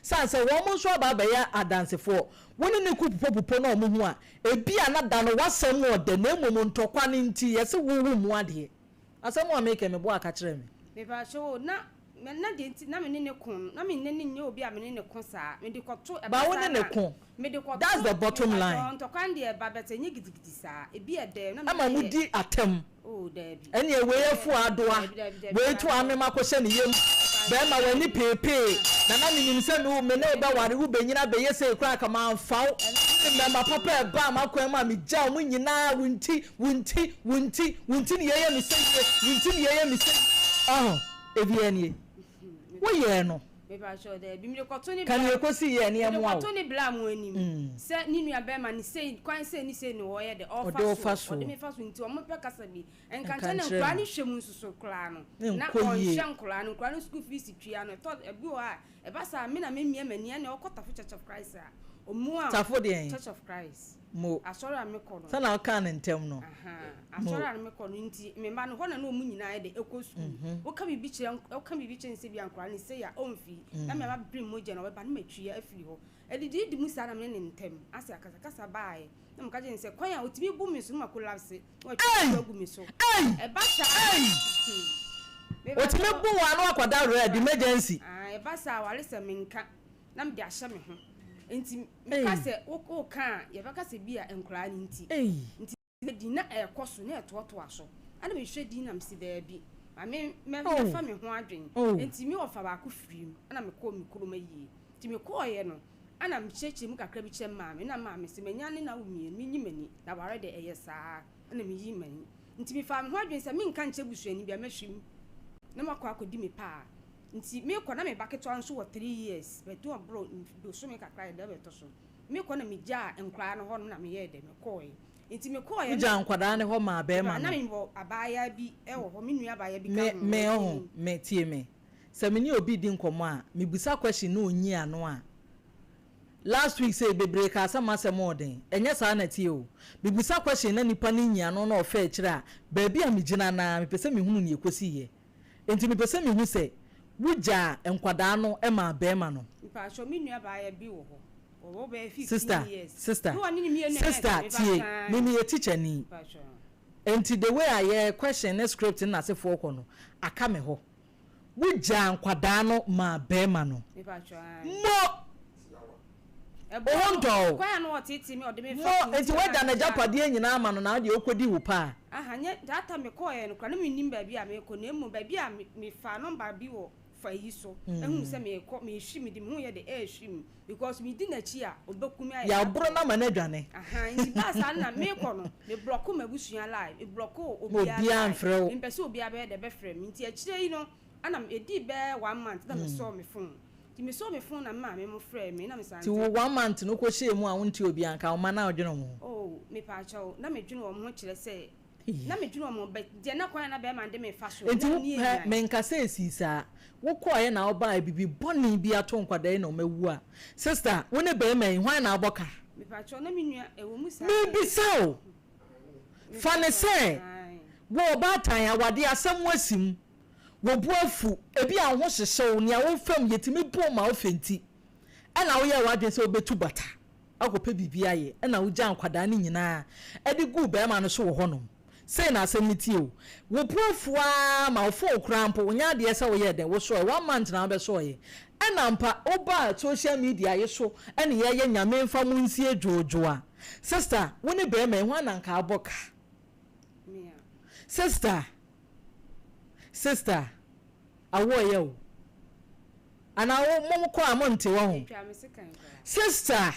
Sane sɛ wɔn nso aba abɛyɛ adansefoɔ. Wo ne no ko pupɔpupɔ na wɔhu a, ebia na da no w'asɛm wɔ dɛ na mmom ntɔkwa no nti yɛse wo wo mmu adeɛ. Asɛm a meka yi meboa ka kyerɛ me. Mepakyɛw o, na me na deɛ nti na me ne no ko no, na me ne no nyɛ obi a me ne no ko saa. Mede kɔto ɛba But wo saa ne no na ko. mede kɔto That's the bottom mepakyɛw line. ntɔkwa no deɛ ɛba but ɛnyɛ gidigidi saa. Ebi ɛdɛ na me Ɛma ne mo no yɛ di atɛm. Oh daabi. Ɛneɛ wei afu adoa, Daabi daabi daabi wei to mepakyɛw. amem akɔhyɛ ne yam. Mepakyɛw Bɛɛma w'ani daabi. peepee, na na menim sɛ me wo me ne wo Daabi bɛware, daabi. wo bɛnyini abɛyɛ sei koraa anka mamfa wo. Ɛno Wonim mmɛɛma papa a ɛbaa m'akwan mu a megyaa wɔn nyinaa, wo nti, wo nti, wo nti, wo nti ne yɛyɛ me sɛ yie, wo nti ne yɛyɛ me sɛ yie. Ɔho, ebiaa nie. Woyɛɛ no. Mepakyɛw daabi. Mede kɔto ne Ka bra nea ɛkɔsii yɛ ne mede ɛmmoa wo. kɔto ne bra mo anim sɛ ne nua bɛɛma no sei kwan sei ne sei na ɔyɛ dɛ Ɔde wo ɔfa fa soɔ ɔde soɔ. me fa so nti ɔmo pɛ kasa bi nka Nka nkyerɛ na nkyerɛ nkoraa no. no hwɛ mu nso so koraa no na Ɛnkɔ yie. ɔnhwɛ nkoraa no nkoraa no school fees tua no ɛtɔ ɛbi wɔ hɔ a ɛba saa me na me mia m'ani ɛna ɔkɔ Tafo Church of Christ a ɔmo a Tafo deɛn? Church of Christ Mo. Asɔre a mekɔ no. Sɛnea wokaa no ntɛm no. Ahaa, asɔre a mekɔ no nti, me mma no, hɔ na na wɔn nyinaa yɛ dɛ, ɛkɔ sukuu. Woka biribi kyerɛ, woka biribi kyerɛ no sɛ bi a nkwadaa no sei a, ɔmfi. Na me a mabere mogya no, ɔbɛba na matwia afiri hɔ. Adididi mu saa na me ne no ntam ase akasakasa baeɛ. Na meka kyerɛ no sɛ, kwan a ɔtumi bu me so no makolapse, na watwi Ei! nsuo agu me so. Ei! Ɛba saa. Ei! Meba Ɔtumi sɛ, bu wo ano akɔda red, emergency. Ah, ɛba saa awaresɛm menka. na mede ahyɛ me ho. Nti meka sɛ woka a, yɛbɛka sɛ bi a nkwadaa no nti. Nti din na ɛrekɔ so na ɛtoatoa so. Ɛna mehwɛ din na mesi daabi. Ma me mɛfa me ho adwen. Nti me ɔfa baako firi mu ɛna mekɔɔ me kurom ayie. Nti mekɔɔeɛ no ɛna mekyerɛkyerɛ mu kakra bi kyerɛ maame na maame sɛ manya ne na wo mmienu menyi m'ani na ware de ɛyɛ saa ɛna meyi m'ani. Nti mefaa me ho adwen sɛ menka nkyerɛ busuani bia mɛhwɛ mu na makɔ akɔdi me paa. Nti mekɔ na me ba ketewa nso wɔ 3 years but na ɔboro bosome kakra yɛ dɛ bɛtɔ so. Mekɔ na megyaa nkwadaa no hɔ nom na meyɛɛ dɛ mekɔɔɛ. Nti mekɔɔɛ no. Wogyaa nkwadaa no hɔ maa bɛɛma no? Na mewɔ abaayaa bi wɔ hɔ, me nua abaayaa bi ka Me ho. me ɔho me tie me sɛ me ne obi redi nkɔmmɔ a mebisa question na ɔnyi ano a last week sei bebree kaa sɛ m'asɛm ɔɔden ɛnyɛ saa na ɛteɛ o mebisa question na nipa no nyi ano na ɔfa akyire a baabi a megyina no ara mepɛ sɛ mehunu nea ɛkɔsiiɛ. Enti mepɛ sɛ mehu sɛ wogyaa nkwadaa no maa barima no. Mpakyɛw me nua baayɛ bi wɔ hɔ ɔwɔ bɛyɛ 15 Sister, years sister, na ɔne ne mmienu na ɛyɛ sister dɛ tie, mepakyɛw me meyɛ teacher ni. Mpakyɛw. Enti the way a yɛ question ne script ne n'asefoɔ kɔ no, aka me hɔ. Wogyaa nkwadaa no maa barima no. Mepakyɛw ae. Mo! Ɛboa Wo ho no, ntɔ wo. kwan a na ɔteetee me a ɔde me Mo, fa so enti nti na woagya megyaa no. n'agyapadeɛ nyinaa ama no na wo deɛ wokɔdi wo pɛ a. Aha, nyɛ that time mekɔeɛ no koraa na mennim baabi a merekɔ na mmom baabi a me mefaa number bi wɔ fa yi so ahunu sɛ merekɔ mehwim mede me ho yɛ dɛ ɛrehwim because medi n'akyi a ɔbɛku me ayɛ Yɛaboro no ama no adwane. Aha, nti baa saa no na merekɔ no me blɔko m'abusua line me blɔko obiara Obiara line mfrɛ wo. mempɛ sɛ obiara bɛyɛ dɛ bɛfrɛ me nti akyire yi no ɛna ɛdii bɛyɛ one month na mesɔɔ me phone Nti mesɔɔ me phone na me maame mo frɛɛ me na me san Nti wo one month no wokɔ hyɛɛ mu a wonte obiara nka, wo mma na wodwene wɔn ho? Oh mepaakyɛw na me dwene wɔn ho kyerɛ sɛ na me dwene wɔn ho but deɛ na kwan a na bɛɛma no de me fa so no Nti na wo nni hɛ anyan. menka sɛ esii saa, wokɔɔɛ na wobaaɛ bibi bɔne bi ato nkwadaa yi na wɔn awu a, sister wo ne bɛɛma yi hwan na abɔ ka? Mepaakyɛw na me nua ɛwɔ mu saa deɛ. Mebisa wo, fa no Mepaakyɛw sɛ ae. wo ɔbaatan awadeɛ asɛm asi mu, Wo bo afu, ebia wo ho hyehye wo, nea wofa mu, yetumi bu wo ma wo fɛ nti, ɛnna woyɛɛ w'adwene sɛ wubetu bata akɔpɛ biribi ayɛ, ɛnna wugyaa nkwadaa no nyinaa de guu barima no so wɔ hɔnom. Sei na asɛm no teɛ o. Wo bo afu ara ma wo fon koraa mpo, wonyɛ adeɛ sɛ woyɛɛ dɛn, wosɔe, one month na wobɛsɔeɛ. Ɛnna ampa, wobaa social media yi so ne yɛyɛ Nyame mfa mo nsie dwoodwoo a, sister, wo ne barima yi, hwan na anka abɔ ka? Sister, sister, awoɔ yɛ o. Anaa wo mo kɔ a mo nte wɔ ho. Sister,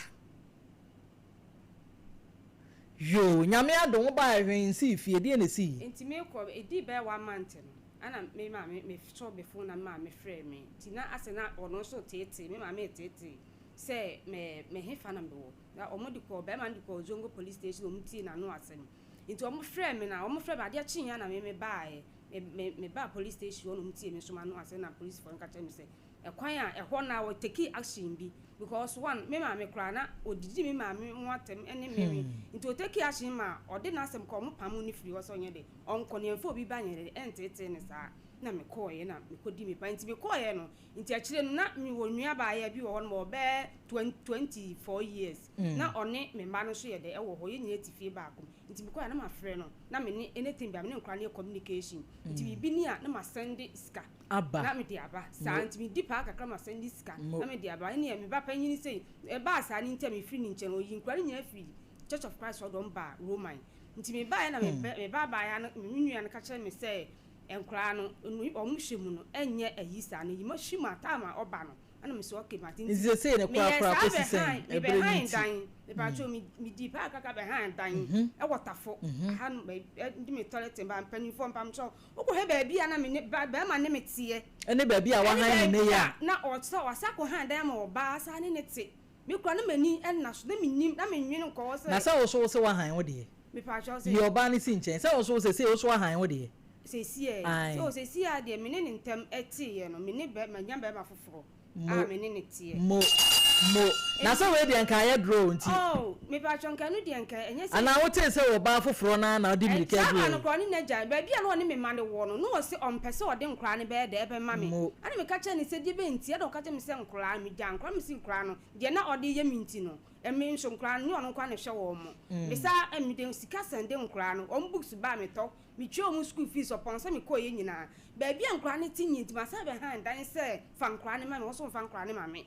yoo, Nyame adom wo baa hwee nsii fie, deɛ na esii? Nti me kɔ, edii bɛyɛ one month no, ɛna me maame, me sɔɔ me phone na me maame frɛɛ me, nti na asɛ na ɔno nso reteetee, me maame reteetee sɛ me, me hefa na mewɔ. Na wɔn de kɔɔ, barima no de kɔɔ Zongo police station na wɔn tiee n'ano asɛm. Nti wɔn frɛɛ me na wɔn frɛɛ me adeɛ kyeeɛ a na me me baaɛ. Me me me baa police station hɔ na wɔn tiee me nso m'ano asɛm na policefoɔ no ka kyerɛɛ me sɛ ɛkwan a ɛhɔ na wɔ take action bi because one me maame koraa na ɔdidi me maame ho atɛm ɛne me me nti ɔ take action ma ɔde n'asɛm kɔ wɔn pamoo no firi hɔ sɛ ɔnyɛ dɛ ɔnkɔ na yɛmfa obi ba nyɛ dɛ ɛnteetee no saa. Na mekɔɔeɛ na mekɔdi me pa nti mekɔɔeɛ no nti akyire no na mewɔ nua baayɛ bi wɔ hɔ nom ɔbɛɛ 24 years na ɔne me mma no nso yɛ dɛ ɛwɔ hɔ. Yɛn nyinaa te fie baako nti mekɔɔeɛ na mafrɛ no na me ne anything bi a me ne nkora no yɛ communication nti biribi ni a na ma send sika aba na mede aba saa. Nti medi paa kakra, ma send sika na mede aba. Ɛne me ba panyin sɛ ɛbaa saa ne nti a mefiri ne nkyɛn, ɔyi nkora no nyinaa firi Church of Christ ɔdɔm baa Roman. Nti mebaeɛ na me ba baeɛ no, me nua no ka kyerɛ me sɛ nkwaraa no ɔmo hyɛ mu no ɛnyɛ ayi saa no yima hyi mu atam a ɔba no ɛna me sɛ okay, mate. Nti sesei ne korakora kɔsi sɛn ɛberɛ no nti dan mepatwo medi paa kaka bɛhan dan ɛwɔ Tafo ha no de me toilet ba. Mpanyinfoɔ, mpamkyɛw, wokɔhwɛ baabi a na me ne bɛrima ne me teɛ ɛne baabi a wahan ne ne yɛ a na ɔsɛ wasa kɔ han dan ma ɔbaa saa ne ne te. Me kura na m'ani ɛna so na menim na menwene nkɔwɔ sɛ na sɛ wo so wo sɛ wahan wo deɛ mepatwo sɛ yi ɔbaa no si nkyɛn sɛ wo so wo sɛ sɛ wo so wahan wo deɛ. Sɛsi ɛ sɛ sɛsi a deɛ me ne ne ntɛm ɛteeɛ no, me ne bɛ manya bɛrima foforɔ a me ne ne teɛ. Mo mo na sɛ wei deɛ nka ayɛ duro nti. Oh, mepatwo, nka no deɛ nka ɛnyɛ sɛ anaa wotee sɛ ɔbaa foforɔ naa na ɔde mirika saa ba no korɔ ne n'agya baabi a na ɔne me ma no wɔ no na ɔse ɔmpɛ sɛ ɔde nkoraa no bɛyɛ dɛ ɛbɛma me. Ɛna meka kyerɛ ne sɛ deɛ bɛnti ɛna ɔka kyerɛ me sɛ nkoraa megya nkoraa, mesi nkoraa no deɛ na ɔde yɛ me nti no ɛme nso nkoraa no ne ɔno nkoraa na ɛhwɛ wɔn mo. Mesa mede sika send nkoraa no wɔn books ba, metɔ, metua wɔn school fees ɔpɔn sɛ mekɔɔ yɛ nyinaa. Baabi a nkoraa no te nyi nti masa bɛhan dan sɛ fa nkoraa no ma me, wɔn nso mfa nkoraa no ma me.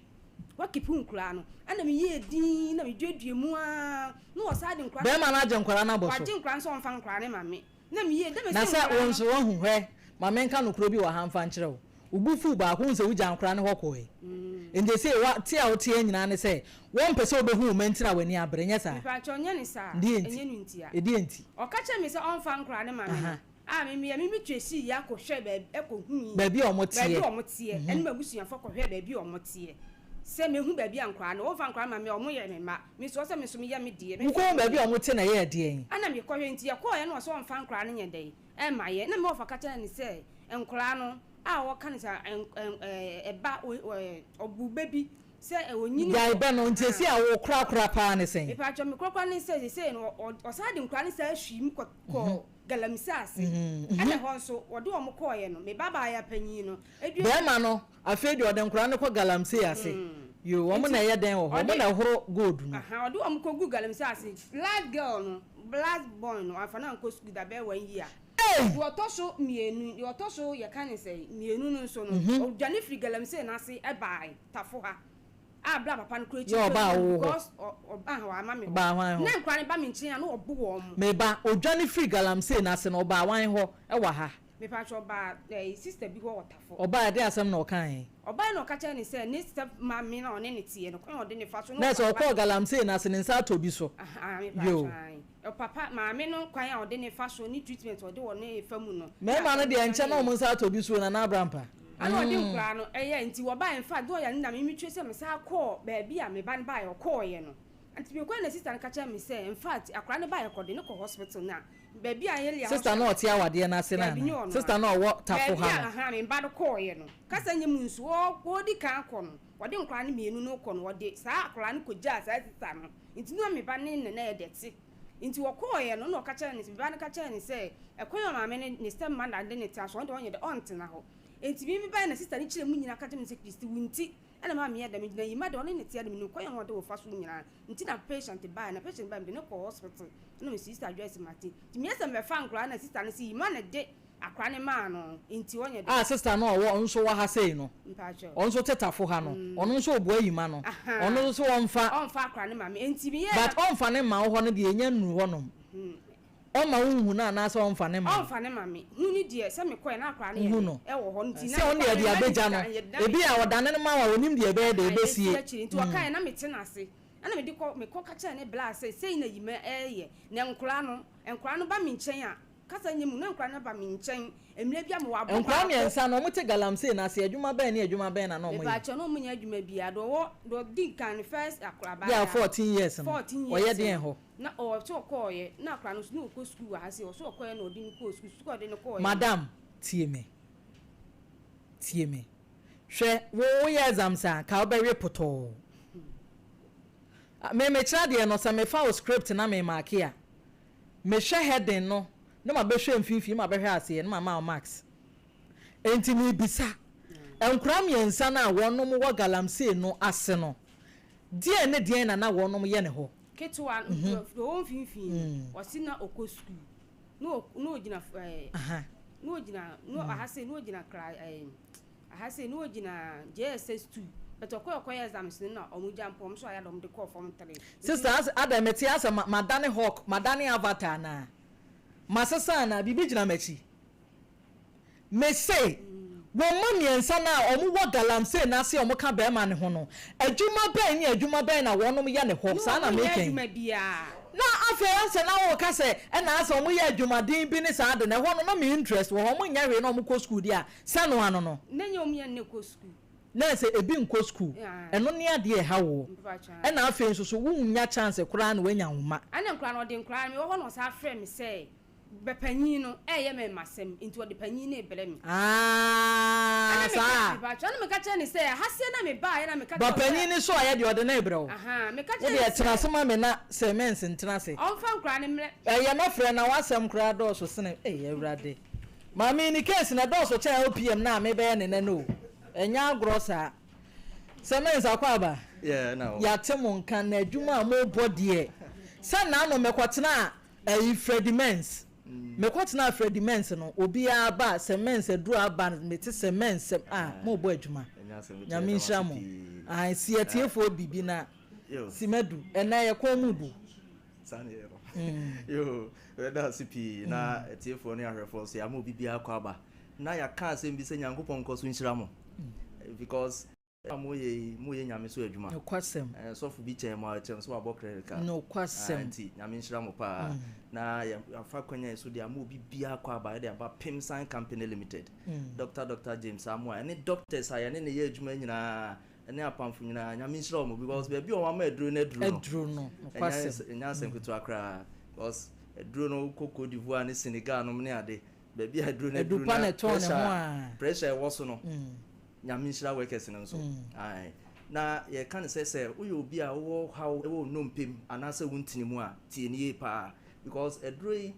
Wakeep nkoraa no ɛna meyɛ din na meduadua mu aa na wɔsaa de nkoraa. Bɛrima no agye nkoraa no abɔ so. Wagye nkoraa no sɛ ɔmfa nkoraa no ma me na meyɛ dɛ na sɛ wo nso wahu hwɛ ma menka nokorɔ bi wɔ ha mfa nkyerɛ wo. Wo fu baako hu sɛ wogya nkora ne hɔ kɔɛ nti sɛ wa te a woteɛ nyinaa ne sɛ wɔmpɛ sɛ wobɛhu wo ma nti na w'ani abere, nyɛ saa? Mepatwɛ, ɔnyɛ ne saa. Deɛ nti? Ɛnyɛ no ntia. Ɛdeɛ nti? Ɔka kyerɛ me sɛ ɔmfa nkora ne ma me no a memeyɛ me metwa si yɛ akɔhwɛ baabi ɛkɔhu baabi a ɔmo teɛ. Baabi a ɔmo teɛ ɛne m'abusuafo kɔhwɛ baabi a ɔmo teɛ sɛ mehu baabi a nkora no ɔmfa nkora ma me a ɔmo yɛ me mma, me nso ɔsɛ me nso meyɛ me deɛ. Wokɔhu baabi a ɔmo te na ɛyɛ deɛn? Ɛna mekɔhwɛ nti yɛkɔɔɛ no ɔsɛ ɔmfa nkora no nyɛ dɛn ɛma yɛ na me wɔfa ka kyerɛ ne sɛ nkora no a wɔka no sɛ ɛba ɔbu bɛ bi sɛ onyini. Gyae bɛ no. Nti esi a wo korakora paa ne sɛn? Mepatwɛ, me korakora ne sɛ sesei no ɔsan de nkora no saa hwii mu kɔ galamsey ase. Ɛna hɔ nso wɔde wɔn kɔɔeɛ no, me ba baayɛ panyin no edua. Bɛrima no afei deɛ ɔde nkora no kɔ galamsey ase yo, wɔn na ɛyɛ dɛn wɔ hɔ? Wɔn na ɛhoro gold no? Ɔde wɔn kɔ gu galamsey ase. Last girl no, last born no, afa na nkɔ sukuu da bɛyɛ one year. Deɛ ɔtɔ so mmienu, deɛ ɔtɔ so yɛka ne sɛ mmienu no nso no, ɔdwane firi galamsey n'ase ɛbaa Tafo ha a bla papa no kura akyi. Yɛ ɔbaa wo hɔ? Because ɔbaa hɔ ama me hɔ. Ɔbaa hwan hɔ? Na nkora no ba me nkyɛn a na ɔbo wɔn mo. Meba, odwane firi galamsey n'ase no, ɔbaa wan hɔ ɛwɔ ha? Mepatwɛ, ɔbaa sister bi hɔ wɔ Tafo. Ɔbaa ɛde asɛm na ɔkae? Ɔbaa na ɔka kyerɛ ne sɛ ne step maame na ɔne ne teɛ no kwan a ɔde ne fa so. Na sɛ ɔkɔɔ galamsey n'ase ne nsa atɔ bi so yo. Papa maame no kwan a ɔde ne fa so ne treatment ɔde wɔ ne fa mu no. Mmarima no deɛ nkyɛn na wɔn nsa atɔ bi so na n'abrampa. Ana ɔde nkoraa no ɛyɛ nti wɔbaa in fact ɔyɛ ne na mimi twe sɛ mesa kɔɔ baabi a me ba no baeɛ ɔkɔɔyɛ no nti mekɔɛ na sister no ka kyerɛ me sɛ in fact akwaraa no baeɛ kɔde ne kɔ hospital na baabi a yɛlia. Sister no ɔte awadeɛ n'ase na ana sister no ɔwɔ Tafo ha no? Baabi a aha me ba no kɔɔyɛ no kasa nyɛ mu nso wɔdi kan kɔ no, wɔde nkoraa no mmienu no kɔ no, wɔde saa akwaraa no kɔgyaa saa sister no nti na me ba ne ne na yɛ dɛte nti wɔkɔɔyɛ no na ɔka kyerɛ ne me ba no ka kyerɛ ne sɛ ɛkwan a maame ne ne step mother de ne te aso ɔno deɛ ɔnyɛ dɛ ɔntena hɔ. Nti mi bae na sister no kyerɛ mu nyinaa ka kyerɛ me sɛ Kristi wo nti ɛna maa meyɛ dɛm gyina yi ma deɛ ɔne ne teɛ no menim kwan a ɔde wo fa so nyinaa nti na patient bae na patient bae mede ne kɔ hospital na me sister Joyce mate nti meyɛ sɛ mɛfa nkoraa na sister no sɛ yi ma ne de akora ne maa no nti ɔnyɛ dɛ. A sister no ɔwɔ nso wɔ ha sei no, ɔno nso tetafo ha no, ɔno nso ɔboa yi ma no, ɔno nso ɔmfa. Ɔmfa akora ne ma me nti meyɛ. But ɔmfa ne ma wo hɔ no deɛ ɛnya nnuru hɔnom. Ɔma wo nhu no anaasɛ ɔmfa ne ma wo? Ɔmfa ne ma me. Hu ne deɛ sɛ mekɔɛ na akora no yɛ no ɛwɔ hɔ nti na sɛ ɔno deɛ de abɛgya no ebi a ɔdane no ma wo a ɔnim deɛ ɛbɛyɛ deɛ ɛbɛsie. Akyiri nti ɔkaeɛ na mete no ase ɛna mede kɔ mekɔ ka kyerɛ ne bla sɛ sei na yima ɛyɛ na nkora no ba me nkyɛn a kasa nyɛ mu na nkora no ba me nkyɛn mmerɛ bi a mewɔ abɔ. Nkora mmiɛnsa no ɔmo te galamsey na ase, adwuma bɛn ne adwuma bɛn na na ɔmo yɛ? Mepaakyɛ, na ɔmo nyɛ adwuma biara. Deɛ ɔwɔ deɛ ɔdi kan first akora baa yɛ 14 years no 14 years ɔyɛ deɛn hɔ? Na ɔsɛ ɔkɔɔyɛ na akora no nso na ɔkɔ sukuu wɔ ha sɛ ɔsɛ ɔkɔɔyɛ na ɔde no kɔɔ sukuu, sukuu ɔde no kɔɔyɛ. Madam, tie me, tie me. Hwɛ, wo woyɛ exams a ka wobɛwe potɔɔ. Me mekyerɛ adeɛ no sɛ mefa wo script na me mark a, mehwɛ heading no na mabɛhwɛ mfimfini, ma bɛhwɛ aseɛ na mama wo marks. Enti merebisa, nkwadaa mmiɛnsa no a wɔnom wɔ galamsey no ase no, deɛn ne deɛn na na wɔnom yɛ ne hɔ? Ketewa no, deɛ ɔwɔ mfimfini no, ɔse na ɔkɔ sukuu. Na ɔgyina ɛɛ, na ɔgyina, na aha sei na ɔgyina kra ɛɛ, aha sei na ɔgyina JSS 2. But ɔkɔ ɔkɔyɛ exams no na ɔmo gya mpo ɔmo so ayɛ dɛ ɔmo de kɔɔ form 3. Sister, adɛn mete asɛ madane hawk, madane avatar anaa? Masesa anaa? Biribi gyina m'akyi. Mese, wo mma mmiɛnsa no a wɔwɔ galamsey no ase a wɔka barima no ho no, adwuma bɛn ne adwuma bɛn na wɔnom yɛ no hɔ? Saa na Wɔnyɛ meka yi. adwuma biara. Na afei ansa na woreka sɛ ɛna asɛ wɔyɛ adwumaden bi ne saa ade no, ɛhɔ no na me interest wɔ hɔ, wɔnyɛ hwee na wɔkɔ sukuu deɛ a, sɛ no ano no. Na nyɛ wɔn nyɛ na ɛkɔ sukuu. Na sɛ ebi nkɔ sukuu, ɛno ne adeɛ a ɛha woɔ. Ɛna afei nso so wonnya chance koraa na woanya wo mma. Ɛna nkwadaa no, ɔde nkwadaa no, mewɔ hɔ na ɔsan frɛ me sɛ Bɛ panyin no ɛɛyɛ me masɛm nti ɔde panyin no rebrɛ me. Aah Ɛna meka saa. mepakyɛw ɛna meka kyerɛ no sɛ ahaseɛ na mebaeɛ na meka Ba kyerɛ wo sɛ. panyin no so ayɛ deɛ ɔde no rebrɛ wo. Ahaa meka Wo kyerɛ no deɛ tena sɛ. ase ma me na Sir Mens ntena ase. Ɔmfa nkwadaa no mmrɛ. Ɛyɛ mɛfrɛ na w'asɛm koraa dɔɔso sene ei Awurade. Maame yi ne case no ɛdɔɔso kyɛn LPM no a mebɛyɛ ne nɛ no o. Ɛnyɛ agorɔ saa. Sir Mens Akwaaba, Yeah, na wo. yɛate mo nka na adwuma a mobɔ deɛ sɛ naano mekɔtenaa Ɛyi Freddie Mens. Me kɔ tenaa Freddie Mens no obiara ba sɛ Mens aduru aba no me te sɛ Mens sɛ ah mo bɔ adwuma. Nyame nhyira mo. Ae si atiefoɔ biribi na si madu ɛnɛ yɛ kɔn mu bu. Saa ne yɛ no. Yoo, yɛda ase pii na atiefoɔ ne ahwɛfoɔ nso yɛama obi biara kɔ aba na yɛaka asɛm bi sɛ Nyankopɔn nkɔ so nhyira mo because A moyɛ yi, moyɛ Nyame so adwuma. Nokwasɛm. Eh, sɔfo bi kyɛn mo a, kyɛm sɛ wabɔ credit card. Nokwasɛm. Ah, nti, Nyame nhyira mo paa. Na yɛafa kwanya yi so de ama obi biara kɔ aba, yɛde aba Pimsan Company Limited. Doctor Doctor James Amoah, ɛne doctors a yɛne no yɛ adwuma nyinaa, ɛne apamfo nyinaa, Nyame nhyira wɔn because baabi a wɔn ama aduro no aduru no. Aduro no, nokwasɛm. Ɛnyɛ asɛm ketewa koraa because aduro no wokɔ Cote d'Ivoire ne Senegal nom ne ade, baabi a aduro no aduru Adupa na na ɛtɔn ne pressure ho a. pressure ɛwɔ so no. Nyame nhyira workers no nso. Ae. Na yɛka no sɛ sɛ woyɛ obi a wowɔ haw wɔ wo nnompe mu anaasɛ wo ntini mu a, tie no yie paa. Because aduro yi,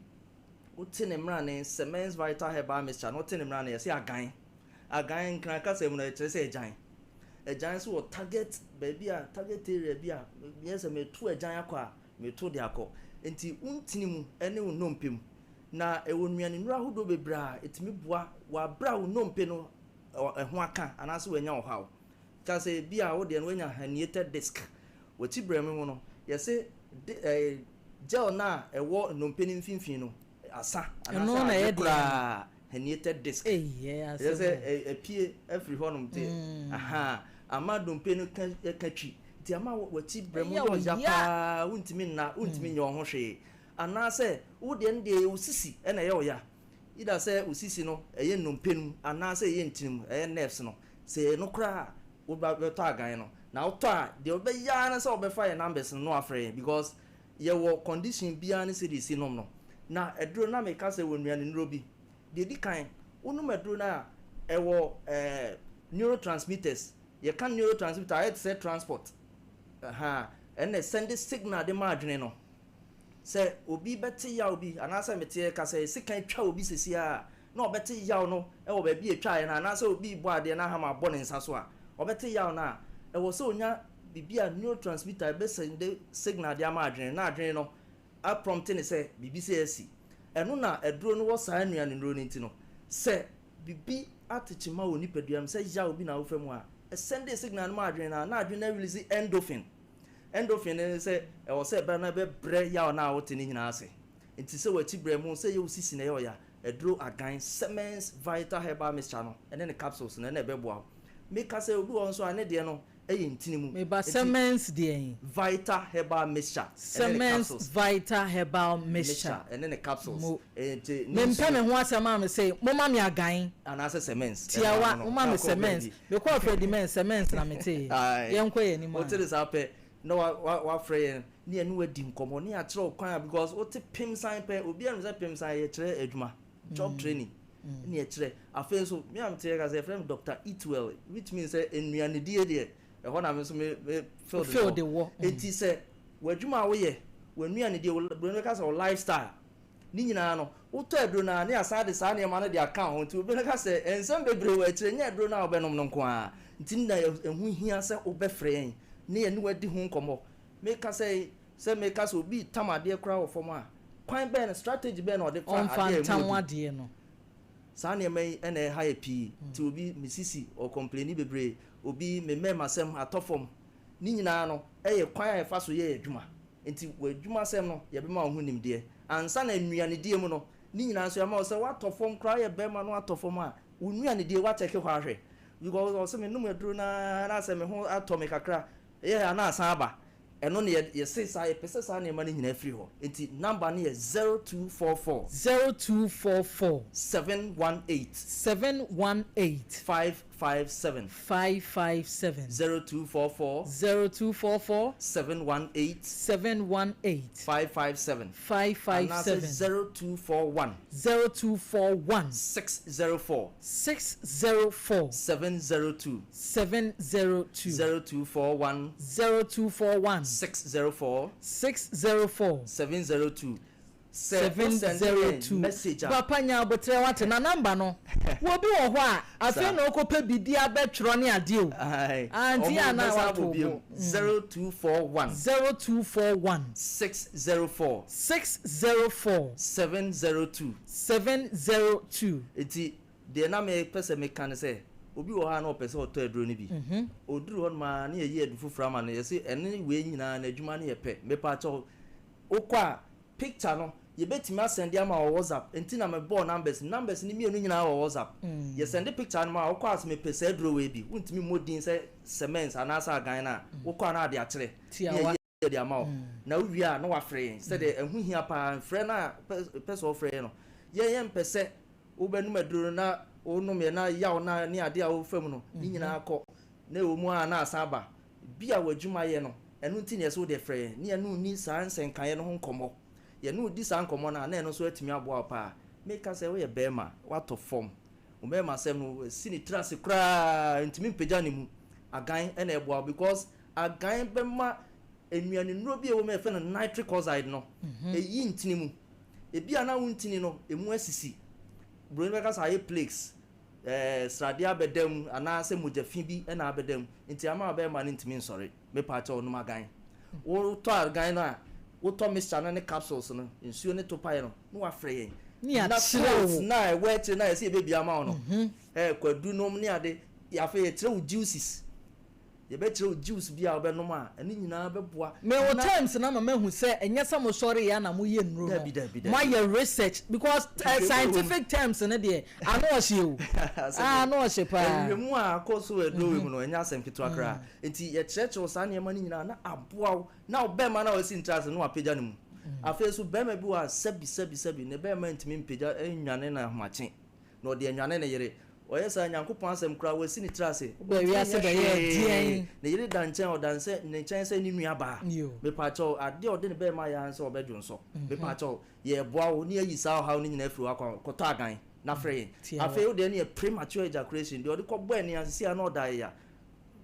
wote ne mmrane, Semens Vital Herbal Mixture no, wote ne mmrane, yɛse agan. Agan, Nkran kasa mu no, ɛkyerɛ sɛ agyan. Agyan nso wɔ target, baabi a, target area bi a, meyɛ sɛ meto agyan akɔ a, meto de akɔ. Nti wo ntini mu ne wo nnompe mu. Na ɛwɔ nnuane nnuro ahodoɔ bebree a ɛtumi boa wɔ aberɛ a wo nnompe no ɛho aka anaasɛ wanya ɔhaw. Ka sɛ ebia wo deɛ no wanya herniated disc. W'akyi brɛme mu no, yɛse de ɛɛ gel no a ɛwɔ nnompe no mfimfini no asa Ɛno anaasɛ na awe ɛyɛ deɛ no. koraa, herniated disc. Ei, ɛyɛ Ɛyɛ asɛm sɛ o. ɛ apue afiri hɔnom nti ahaa, ama dompe no ka ka twi. Nti ama w'akyi brɛmu Ɛyɛ yɛ wo ɔya ya. paa, wontumi nna, wontumi nyɛ wo ho hwee. Anaasɛ wo deɛ no deɛ ɛyɛ wo sisi na ɛyɛ wo ya. Either sɛ wo sisi no ɛyɛ nnompe no mu anaasɛ ɛyɛ ntini mu, ɛyɛ nerves no. Sɛ ɛyɛ no koraa a, wo ba bɛtɔ agan no. Na wotɔ a, deɛ wobɛyɛ ara ne sɛ wobɛfa yɛn numbers no na wafrɛ yɛn because yɛwɔ condition biara ne sɛdeɛ ɛsi nom no. Na aduro no, na meka sɛ ɛwɔ nnuane nnuro bi. Deɛ ɛdi kan, wonom aduro no a, ɛwɔ eh, neurotransmitters. Yɛka neurotransmitter a, ayɛ te sɛ transport. Ahaa, ɛnna ɛsɛnde signal de ma adwene no. Sɛ obi bɛte yaw bi, anaasɛ mete reka sɛ sekan twa obi seesei ara a, na ɔbɛte yaw no wɔ baabi a etwaeɛ no, anaasɛ obi rebɔ adeɛ na hama abɔ ne nsa so a, ɔbɛte yaw no a, ɛwɔ sɛ ɔnya biribi a neurotransmitter a ɛbɛsɛnde signal de ama adwene no, na adwene no aprɔmte no sɛ biribi sei asi. Ɛno na aduro no wɔ saa nnuanennuro no nti no, sɛ biribi ate kyema wɔ nipadua mu, sɛ yaw bi na wofa mu a, ɛsɛnde signal no ma adwene no a, na adwene no arelease endorphin. Endorphin no ne sɛ ɛwɔ sɛ ɛba na ɛbɛbrɛ yaw no a wote no nyinaa ase. Nti sɛ w'akyi brɛ mu, sɛ ɛyɛ wo sisi na ɛyɛ wo ya, aduro Agan Semens Vital Herbal Mixture no ne ne capsules no ɛna ɛbɛboa wo. Meka sɛ obi wɔ hɔ nso a ne deɛ no yɛ ntini mu. Meba Nti Semens deɛn? Vital Herbal Mixture ɛne ne Semens capsules. Vital Herbal Mixture. Mixture ɛne ne capsules. Mo. Nti ne Mempɛ me nsuo. ho asɛm a mese momma me Agan. Anaasɛ Semens. Ɛno Tiawa, ano no. momma Na me kɔ Semens. baabi. Mekɔɔ Freddie Mens, Semens na metee. Ae. Yɛnkɔ yɛn anim Wote a. no saa pɛ na wa wa wafrɛ yɛn ne yɛne wo adi nkɔmmɔ ne yɛakyerɛ wo kwan a because wote pem san pɛ, obiara nim sɛ pem san yɛkyerɛ adwuma, job training ne yɛkyerɛ. Afei nso me a mete ha kasa yɛfrɛ me Doctor Eatwell which means sɛ nnuanedie deɛ ɛhɔ na me nso me me field no Field wɔ. wɔ. Enti sɛ w'adwuma a woyɛ, w'nnuanedie, wo buroni bɛka sɛ wo lifestyle ne nyinaa no. Wotɔ aduro no a, ne yɛasan de saa nneɛma no de aka ho. Nti obi bɛka sɛ, nsɛm bebree wɔ akyire, ɛnyɛ aduro no a wobɛnom no nko ara. Nti na ɛho hia sɛ wobɛfrɛ yɛn na yɛne wo adi ho nkɔmmɔ. Meka sɛ, sɛ meka sɛ obi retam adeɛ koraa wɔ fam a, kwan bɛn no, strategy bɛn na ɔde fa Ɔmfa adeɛ a ɛmu ntam ɔdu? adeɛ no. Saa nneɛma yi na ɛha yɛ pii. Nti obi, me sisi, ɔcomplaini bebree. Obi, me mmɛɛmasɛm atɔ fam. Ne nyinaa no, ɛyɛ kwan a yɛfa so yɛ yɛn adwuma. Nti w'adwumasɛm no, yɛbɛma wo ho nimdeɛ. Ansa na nnuanedie mu no, ne nyinaa nso yɛama wo. Sɛ woatɔ fam koraa, woyɛ barima na woatɔ fam a, wo nnuanedie, woakyɛke hɔ ahwɛ. Because ɔse menom aduro no ara na sɛ me ho atɔ me kakra, ɛyɛ a na asan aba. Ɛno na yɛse saa, yɛpɛ sɛ saa nneɛma no nyinaa firi hɔ. Nti number no yɛ 0244. 0244. 718. 718. 557. 557. 0244. 0244. 718. 718. 557. 557. Anaasɛ 0241. 0241. 604. 604. 702. 702. 0241. 0241. 604. 604. 702. Sɛ wo sɛnde yɛn 702. message a. Papa nya aboterɛ wate na number no wɔ bi wɔ hɔ a afei na ɔkɔpɛ biribi abɛtwerɛ ne adeɛ o. Aye. Ah, nti Ɔmo yɛ a na bɛsan wato abɔ bio. bo. 0241. 0241. 604. 604. 702. 702. Nti deɛ na mepɛ sɛ meka ne sɛ, obi wɔ hɔ a na ɔpɛ sɛ ɔtɔ aduro no bi. Ɔduru hɔ nom a na yɛyi adu foforɔ ama no, yɛse ɛne wei nyinaa n'adwuma no yɛ pɛ. Mepa kyɛw, wokɔ a picture no yɛbɛtumi asɛnde ama wɔ WhatsApp. Nti na mebɔɔ numbers. Numbers no mmienu nyinaa wɔ WhatsApp. Yɛsɛnde picture no ma a, wokɔ a sɛ mepɛ saa aduro wei bi, wontumi mmɔ din sɛ cement anaasɛ agan no a, wokɔ a na ade akyerɛ. Tiawa. Na yɛyi de ama wo. Na wowie a na wafrɛ yɛn. Sɛdeɛ ɛho hia paa, mfrɛ no a pɛ sɛ wɔfrɛ yɛn no, yɛn yɛmpɛ sɛ wobɛnom aduro no na wonom yɛ na yaw na ne adeɛ a wofa mu no, ne nyinaa kɔ. Na ɛwɔ mu a na asan aba. Bi a w'adwuma yɛ no, ɛno nti na yɛsɛ wode frɛ yɛn. Ne yɛne wo nni saa nsɛnkaeɛ no ho nkɔmmɔ. Yɛne wo di saa nkɔmmɔ no a, na ɛno nso atumi aboa wo paa. Meka sɛ woyɛ barima, woatɔ fam. Wo barima asɛm no, asi ne tiri ase koraa, ntumi mpagya ne mu. Agan na ɛboa wo because agan bɛma nnuane nnuro bi a ɛwɔ mu a yɛfrɛ no nitric oxide no, ɛyi ntini mu. Ebi a na wo ntini no, ɛmu asisi. Buroni bɛka sɛ ayɛ plaques. Sradeɛ abɛda mu anaasɛ mogya fi bi na abɛda mu. Nti ama barima no ntumi nsɔre. Mepa kyɛw, nom agan. Wotɔ agan no a, wotɔ mixture no ne capsules no, nsuo ne topae no, na wafrɛ yɛn. Ne Na yɛakyerɛ fruits wo. na ɛwɔ akyire na yɛsɛ yɛbɛbia ama wo no, kwadu nom ne ade. Afei yɛkyerɛ wo juices. Yɛbɛkyerɛ wo juice bi a wobɛnom a, ɛno nyinaa bɛboa. Me wo Na terms na ma mahu sɛ ɛnyɛ sɛ mo sɔre yɛ na mo yɛ nnuro no. Dabi, dabi, dabi. Mo ayɛ research because Nhwehwɛmu wɔ mu. scientific terms no deɛ ano ɔhye o. Asɛm Ah, ano ɔhye paa. Nhwehwɛmu a akɔ so wɔ aduro wei mu no, ɛnyɛ asɛm ketewa koraa. Nti yɛkyerɛkyerɛ wo saa nneɛma no nyinaa na aboa wo na wo bɛrima no a wasi ntra ase no wapagya ne mu. Afei nso bɛrima bi wɔ a sɛbi sɛbi sɛbi ne bɛrima ntumi mpagya nnwane no ahomakye na ɔde anwane ne yere. Ɔyɛ saa Nyankopɔn asɛm koraa wasi ne tiri ase. Wobɛ wiase Ɔntumi nyɛ bɛyɛ hwee. deɛn? Ne yere da nkyɛn, ɔda ne nkyɛn sɛ ne nua baa. Yo. Mepa kyɛw, adeɛ a ɔde ne bɛrima ayɛ ara ne sɛ ɔbɛdwo nsɔ. Mepa kyɛw, yɛboa wo ne yɛayi saa ɔhaw no nyinaa afiri w'akwan kɔtɔ agan na frɛ yɛn. Tiawa. Afei wo deɛ no yɛ premature ejaculation, deɛ ɔde kɔbɔ ani ase sei a na ɔda yɛ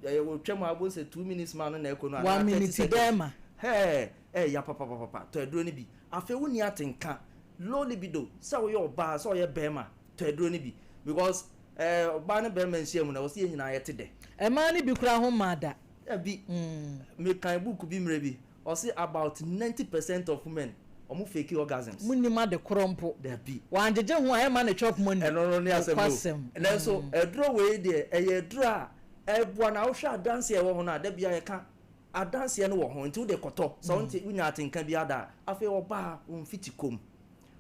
ɛyɛ wɔtwa mu a wobɛhu sɛ 2 minutes ma no na ɛkɔ no anaa 1 30 minute seconds. bɛrima. Hɛɛ, ɛyɛ papapapapa, tɔ aduro no bi. Afei wonni atenka, low libido, sɛ woyɛ ɔbaa sɛ ɔyɛ bɛrima, tɔ aduro no bi. Because ɔbaa ne bɛrima nhyia mu na wɔsɛ yɛn nyinaa yɛte dɛ. Ɛmaa no bi koraa ho mmaa da. Ɛbi, mekan book bi mmerɛ bi, ɔse about 90% of women, ɔmo fake orgasms. Munnim ade korɔ mpo. Dabi. Wangyegye ho a ɛma ne chop money. Ɛno no ne asɛm no. Nokwasɛm. Nanso aduro wei deɛ ɛyɛ aduro a ɛboa na wohwɛ adanseɛ ɛwɔ ho no a, da bia yɛka adanseɛ no wɔ ho nti wode kɔtɔ sɛ wonte wonya atenka bi ada a, afei ɔbaa wo mfiti kom.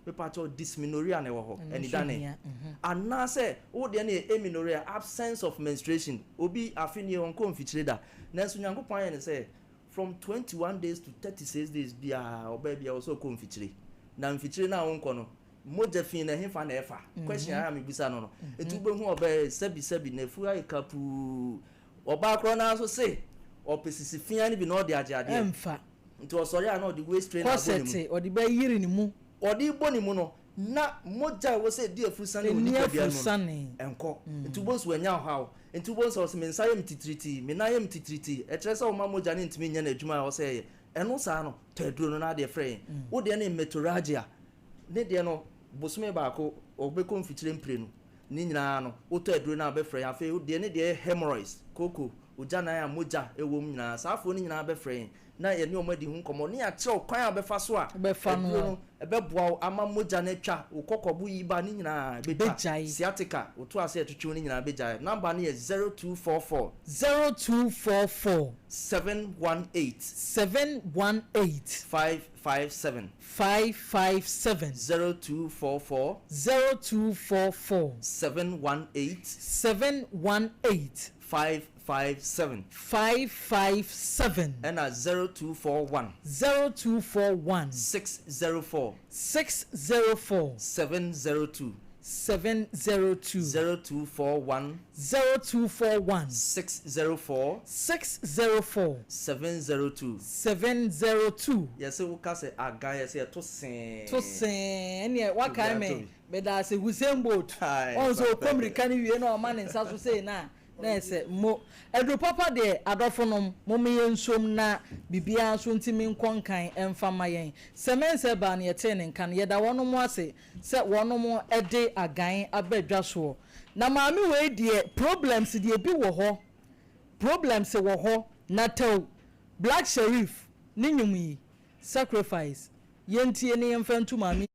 Mepa kyɛw, dysmenorrhea na ɛwɔ hɔ, Ɛno nso anidane. hia, mhm. Anaasɛ wo deɛ no yɛ amenorrhea, absence of menstruation. Obi afe nie ɔnkɔ mfikyire da. Nanso Nyankopɔn ayɛ no sɛ from 21 days to 36 days biara ɔbaa biara wɔ sɛ ɔkɔ mfikyire. Na mfikyire no a wonkɔ no, mogya fi no ɛhefa na ɛfa? Question a mebisa no no. Nti wobɛhu ɔbaa sɛbi sɛbi n'afu ayɛ kapuu. Ɔbaa korɔ no ara nso se ɔpɛ sisi fia no bi na ɔde agye adeɛ. Ɛmfa. Nti ɔsɔre a na ɔde waist trainer abɔ ne mu. Corset ɔde bɛyiri ne mu. Ɔde bɔ ne mu no, na mogya a ɛwɔ sɛ ɛdi afurusane wɔ Ɛnni nipadua no mu no, afurusane. ɛnkɔ. Nti wobɛhu sɛ wanya ɔhaw. Nti wobɛhu sɛ ɔsɛ me nsa yɛ me titiritii, me nan yɛ me titiritii. Ɛkyerɛ sɛ ɔma mogya no ntumi nyɛ n'adwuma a ɛwɔ sɛ ɛyɛ. Ɛno saa no, tɔ aduro no na adeɛ frɛ yɛn. Wo deɛ no yɛ metrorrhagia. Ne deɛ no, Bosome baako, ɔbɛkɔ mfikyire mprenu. Ne nyinaa no, wotɔ aduro no a, wobɛfrɛ yɛn. Afei deɛ ne deɛ yɛ hemorrhoids, kooko, ogyanan a mogya wɔ mu nyinaa, saa afoɔ no nyinaa bɛfrɛ yɛn na yɛne wɔn adi ho nkɔmmɔ ne yɛakyerɛ wo kwan a wobɛfa so a Wobɛfa no aduro no ɛbɛboa wo ama mogya no atwa, wo kɔkɔbo yi ba ne nyinaa ɛbɛtwa, Bɛgyae. sciatica, wo to ase a ɛtwetwe wo no nyinaa bɛgyae. Number no yɛ 0244. 0244. 718. 718. 557. 557. 0244. 0244. 718. 718. 557. 557. Ɛna 0241. 0241. 604. 604. 702. 702. 0241. 0241. 604. 604. 702. 702. Yɛse woka sɛ agan yɛse ɛto see. To see ɛneɛ wakae Obiara me to bi. Medaase Hussein Bolt Aye, Wahu sɛ ɔkɔ papa. mirika no wie na ɔma ne nsa so sei no a na ɛsɛ mo. Aduru papa deɛ adɔfonom mom yɛnsom na biribiara nso ntumi nkɔ nkan mfa mma yɛn. Sɛ Mensah baa no yɛtee ne nka no yɛda wɔnom ase sɛ wɔnom de agan aba dwa soɔ. Na maame wei deɛ problems deɛ bi wɔ hɔ problems wɔ hɔ na tɛw Black Sherif ne nwom yi sacrifice yɛntie ne yɛmfa ntu maame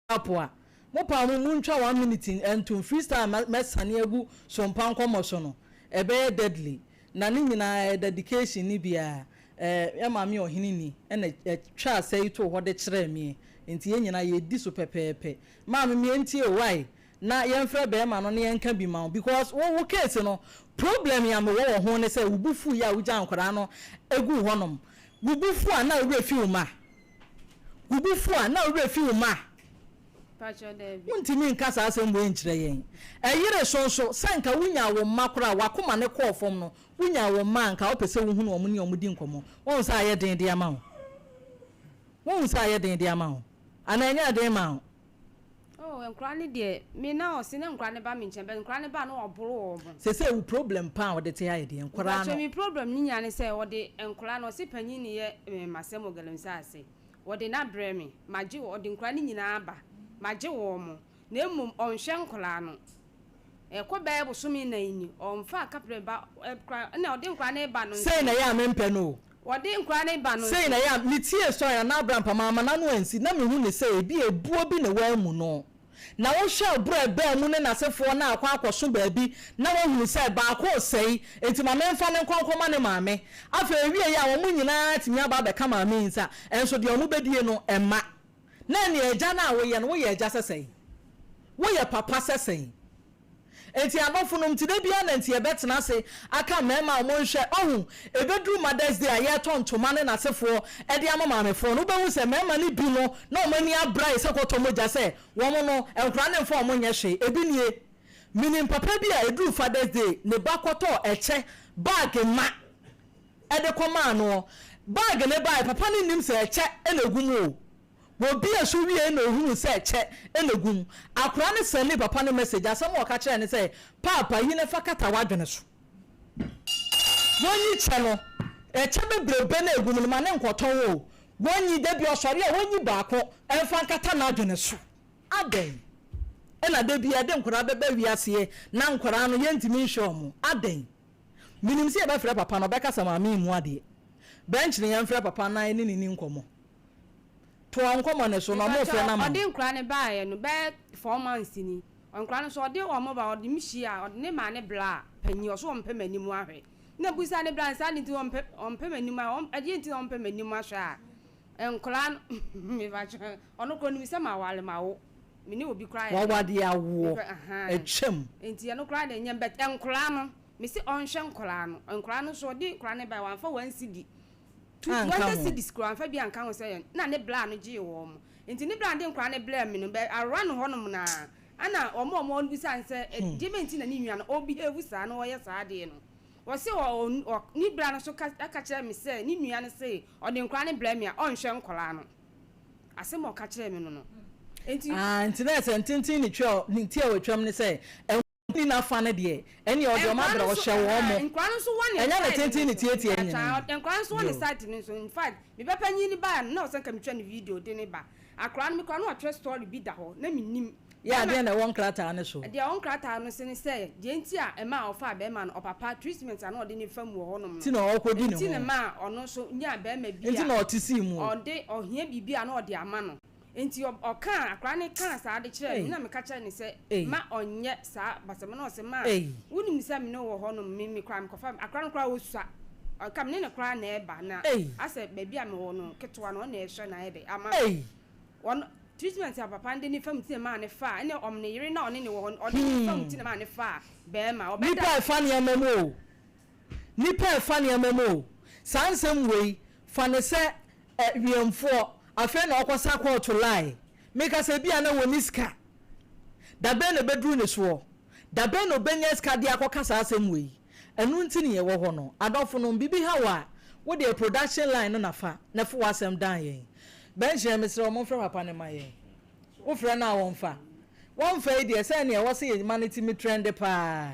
Apo a mo paa mo montwa one minute ntom freestyle a mɛsane agu sompa nkɔmmɔ so no ɛbɛyɛ deadly na ne nyinaa ɛyɛ dedication ne biaa eh yɛ maame ɔhene ni ɛna ɛtwaa sɛ yi too hɔ de kyerɛɛ meɛ nti yɛn nyinaa yɛdi so pɛpɛɛpɛ maame meɛ ntie o wai na yɛnfrɛ bɛɛma no na yɛnka bi ma wo because wo wo case no problem a mewɔ wɔ ho ne sɛ wo bo fuu yɛ a wogyaa nkwadaa no guu hɔ nom wo bo fu a na wo werɛ fi wo mma Wo bo fu a, na wo werɛ fi wo mma? Pakyɛ daabi. Wontumi nka saa asɛm wei nkyerɛ yɛn. Ɛyere so nso, sɛ anka wunyaa wo mma koraa a, w'akoma no kɔɔ fam no, wunyaa wo mma a, anka wopɛ sɛ wuhunu wɔn ne wɔn di nkɔmmɔ. Woahu sɛ ayɛ den de ama wo? Woahu sɛ ayɛ den de ama wo? Anaa ɛnyɛɛ den mmaa wo? Oh nkora no deɛ me na ɔse na nkora no ba me nkyɛn but nkora no ba a na ɔboro wɔn. Sesei wo problem paa a wode te ha yɛ deɛ nkora Mpakyɛw no. me problem no nyinaa ne sɛ ɔde nkora no ɔse panyin ne yɛ me masɛm wɔ galamsey ase ɔde no abrɛ me magye ɔde nkora no nyinaa aba magye wɔn na mmom ɔnhwɛ nkora no ɛkɔ bɛyɛ bosome nan ni ɔnfaa kaprɛ ba kora ɛna ɔde nkora no reba no Sei nso na ɛyɛ a mempɛ no o. ɔde nkora no reba no Sei nso. na ɛyɛ a metiee sɔre anaa abrampam amma n'ano ansi na mehu no sɛ ebia ebuo bi na ɛwɔ amu no. Na wohwɛ ɔborɔ a ɛbaa mu ne n'asefoɔ no akɔ akɔso baabi na wahunu sɛ baako resɛe, enti ma memfa no nkɔ nkɔma ne maame. Afei ɛwieeɛ a wɔn nyinaa atumi aba abɛka maame yi nsa, nso deɛ wɔbɛdie no, ɛmma. Na ɛnneɛ agya no a woyɛ no, woyɛ agya sɛ sɛn? Woyɛ papa sɛ sɛn? Enti adɔfonom nti, da biara na nti yɛbɛtena ase aka mmarima a wɔnhwɛ. Ɔho, ɛbɛduru Mother's Day a yɛretɔ ntoma ne n'asefoɔ de ama maamefoɔ no, wobɛhu sɛ mmarima no bi no, na wɔn ani abere ayɛ sɛ kɔtɔ mogya sɛ wɔn no, nkwadaa no mfa wɔn nyɛ hwee. Ebi nie, menim papa bi a ɛduruu Father's Day, ne ba kɔtɔɔ ɛkyɛ bag ma de kɔmaa noɔ. Bag no baeɛ, papa no nnim sɛ ɛkyɛ na ɛgu mu o. Wɔbuee so wiei na ohunuu sɛ kyɛ na egu mu. Akwadaa no sɛndee papa no message, asɛm a ɔka kyerɛɛ no sɛ, Paapa, yi na fa kata w'adwene so. Wɔnyi kyɛ no, ɛkyɛ bebrebe no a egu mu no, ma no nkɔtɔn o. Wɔnyi, da bi ɔsɔre a, wɔnyi baako mfa nkata n'adwene so. Adɛn na da biara yɛde nkwadaa bɛba wiaseɛ na nkwadaa no yɛntumi nhwɛ wɔn? Adɛn? Menim sɛ yɛbɛfrɛ papa no, ɔbɛka sɛ maame mmu adeɛ. Bɛnkyene yɛmfrɛ papa na yɛne no nni nkɔmmɔ. Toa nkɔmɔ no so na ɔmo frɛ no ama wo. Ɔde nkora no baeɛ no bɛyɛ 4 months ni. Nkora no nso ɔde wɔn ba, ɔde me hyia a, ɔde ne maame bla panyin, ɔso ɔmpɛ m'anim ahwɛ. Na busa ne bla no saa, ade nti ɔmpɛ ɔmpɛ m'anim ahwɛ, ɛdeɛ nti na ɔmpɛ m'anim ahwɛ a, nkora no mepakyɛ ɔno koraa onim sɛ maware mawo, me ne obi koraa yɛ Wawade awoɔ atwam. Nti ɛno koraa deɛ nyɛ, but nkora no mese ɔnhwɛ nkora no, nkora no nso ɔde nkora no baeɛ wamfa 1 cedi two Anka 20 ho. Cedis koraa amfa bi anka ho sɛ yɛn na ne bla no gyee wɔn mo nti ne bla no de nkwadaa no brɛɛ me no bɛ aroa no hɔnom naa ɛna wɔn a wɔn bisa no sɛ deɛ bɛn nti na ne nua no ɔbehave saa na ɔyɛ saa adeɛ no, wɔse ɔ ɔ ne bla no so ka ɛka kyerɛ me sɛ ne nua no se ɔde nkwadaa no brɛ me a ɔnhwɛ nkwadaa no. Asɛm a ɔka kyerɛɛ me no nti. Ah, nti na ɛsɛ ntenten ne twa ne ti a wɔatwam ne sɛ Ni n'afa no deɛ, ɛnneɛ ɔde wɔn Nkwadaa abrɛ, no nso ɔhyɛ wɔn mo. Nkwadaa no nso wɔ ne Ɛnyɛ ne side no tenten ne nso. tiatia Mpakyɛw, nyinaa. nkwadaa no nso wɔ ne Yo. side no nso. In fact, me ba panyin no baeɛ no, na ɔsɛ nka metwa ne video de ne ba. Akwadaa no, me koraa na watwerɛ story bi da hɔ, na mennim. Yɛ Bɛrima, adeɛ na ɛwɔ nkrataa no so. Deɛ ɛwɔ nkrataa no so ne sɛ, deɛ nti a ɛmaa ɔfaa bɛrima no, ɔpapa treatment a na ɔde no fa mu wɔ hɔnom Nti no, na ɔrekɔdi ne nti na ho. ɛmaa ɔno nso nyaa bɛrima bi Nti a na ɔte sii mu. ɔde, ɔhia biribi a na ɔde ama no. Enti ɔkaa, akwadaa no kaa saa de kyerɛɛ me, Ei. na meka kyerɛɛ no sɛ Ei. mma ɔnyɛ saa basabasa no. Ɔse, Ma, Ei. wonim sɛ me ne wo wɔ hɔnom, me me koraa mekɔfa, akwadaa no koraa ɔsua, ɔka me ne no koraa na ɛba, na Ei. asɛ baabi a mewɔ no ketewa no, ɔno na ɛhwɛ na ayɛ dɛ ama me. Ei. Ɔno, treatment a papa no de ne fam ti na ɛmaa no faa, ɛne ɔm ne yere na ɔne no wɔ hɔ no, ɔde ne fam ti na ɛmaa no faa bɛrima, Nipa ɔbɛda. ɛfa nneɛma mu o. Nipa ɛfa nneɛma mu o. Saa nsɛm wei, fa ne sɛ ɛ wiɛmfoɔ, afei na ɔkɔsa kɔɔto line. Meka sɛ ebia na wɔnni sika. Da bɛn na ɛbɛduru ne soɔ? Da bɛn na ɔbɛnya sika de akɔka saa asɛm wei? Ɛno nti ne yɛwɔ hɔ no. Adɔfonom, biribi ha wo a, wo deɛ production line no na fa, na fa w'asɛm dan yɛn. Bɛnhyɛn, mesrɛ wo, momfrɛ papa no mma yɛn. Wofrɛ no a wɔmfa. Wɔmfa yi deɛ, sɛ nea ɛwɔ sɛ yɛma no tumi trɛnde paa.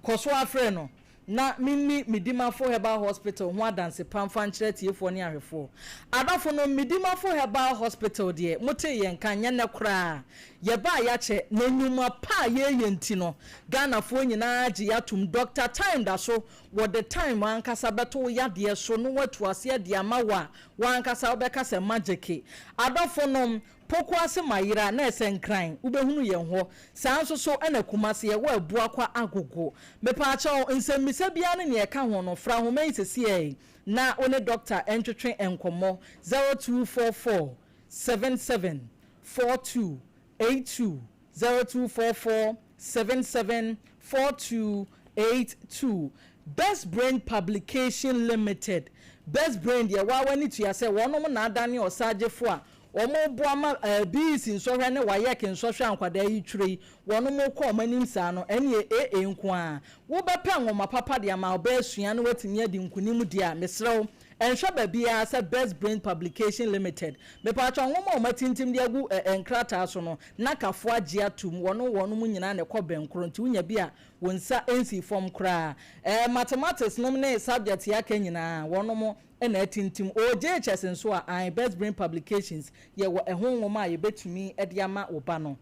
Kɔ so ara frɛ no na menni Medimafo Herbal Hospital ho adanse pa mfa nkyerɛ atiefoɔ ne ahwɛfoɔ. Adɔfonom, Medimafo Herbal Hospital deɛ, motee yɛn nka, nyɛ nnɛ koraa. Yɛbaa yɛakyɛ, na nnwuma pa a yɛreyɛ nti no, Ghanafoɔ nyinaa gye yɛn atom. Dɔkta Time da so, wɔde Time ankasa bɛto wo yadeɛ so na wɔatu aseɛ de ama wo a, w'ankasa wobɛka sɛ magyeke. Adɔfonom, Pokuase Mayera na ɛsɛ Nkran, wobɛhunu yɛn hɔ. Saa nso so na Kumase yɛwɔ Abuakwa Agogo. Mepaakyɛw, nsɛmmisa biara ne nea ɛka ho no, fra nhoma yi sesiei na wo ne dɔkta ntwetwe nkɔmmɔ, 0244 77 42 82, 0244 77 42 82. Best Brain Publication Limited, Best Brain deɛ waa w'ani tua sɛ wɔnom na adane ɔsagyefo a wɔboa ma BEC nsɔhwɛ ne WAEC nsɔhwɛ a nkwadaa yi twerɛ yi, wɔnom kɔ wɔn anim saa no, ɛneɛ AA nko ara. Wobɛpɛ nwoma papa de ama wo ba asua na watumi adi nkunim deɛ a, mesrɛ wo, nhwɛ baabiara sɛ Best Brain Publication Limited. Mepaakyɛw, nwoma a wɔatintim de agu nkrataa so no, na Kafo agye atum, wɔne wɔnom nyinaa na ɛkɔ bɛnkoro, nti wonya bi a, wo nsa nsii fam koraa. Mathematics nom ne subject a aka nyinaa, wɔnom na atintim. Ɔwɔ JHS nso a, ae, Best Brain Publications, yɛwɔ ɛho nwoma a yɛbɛtumi de ama wo ba no.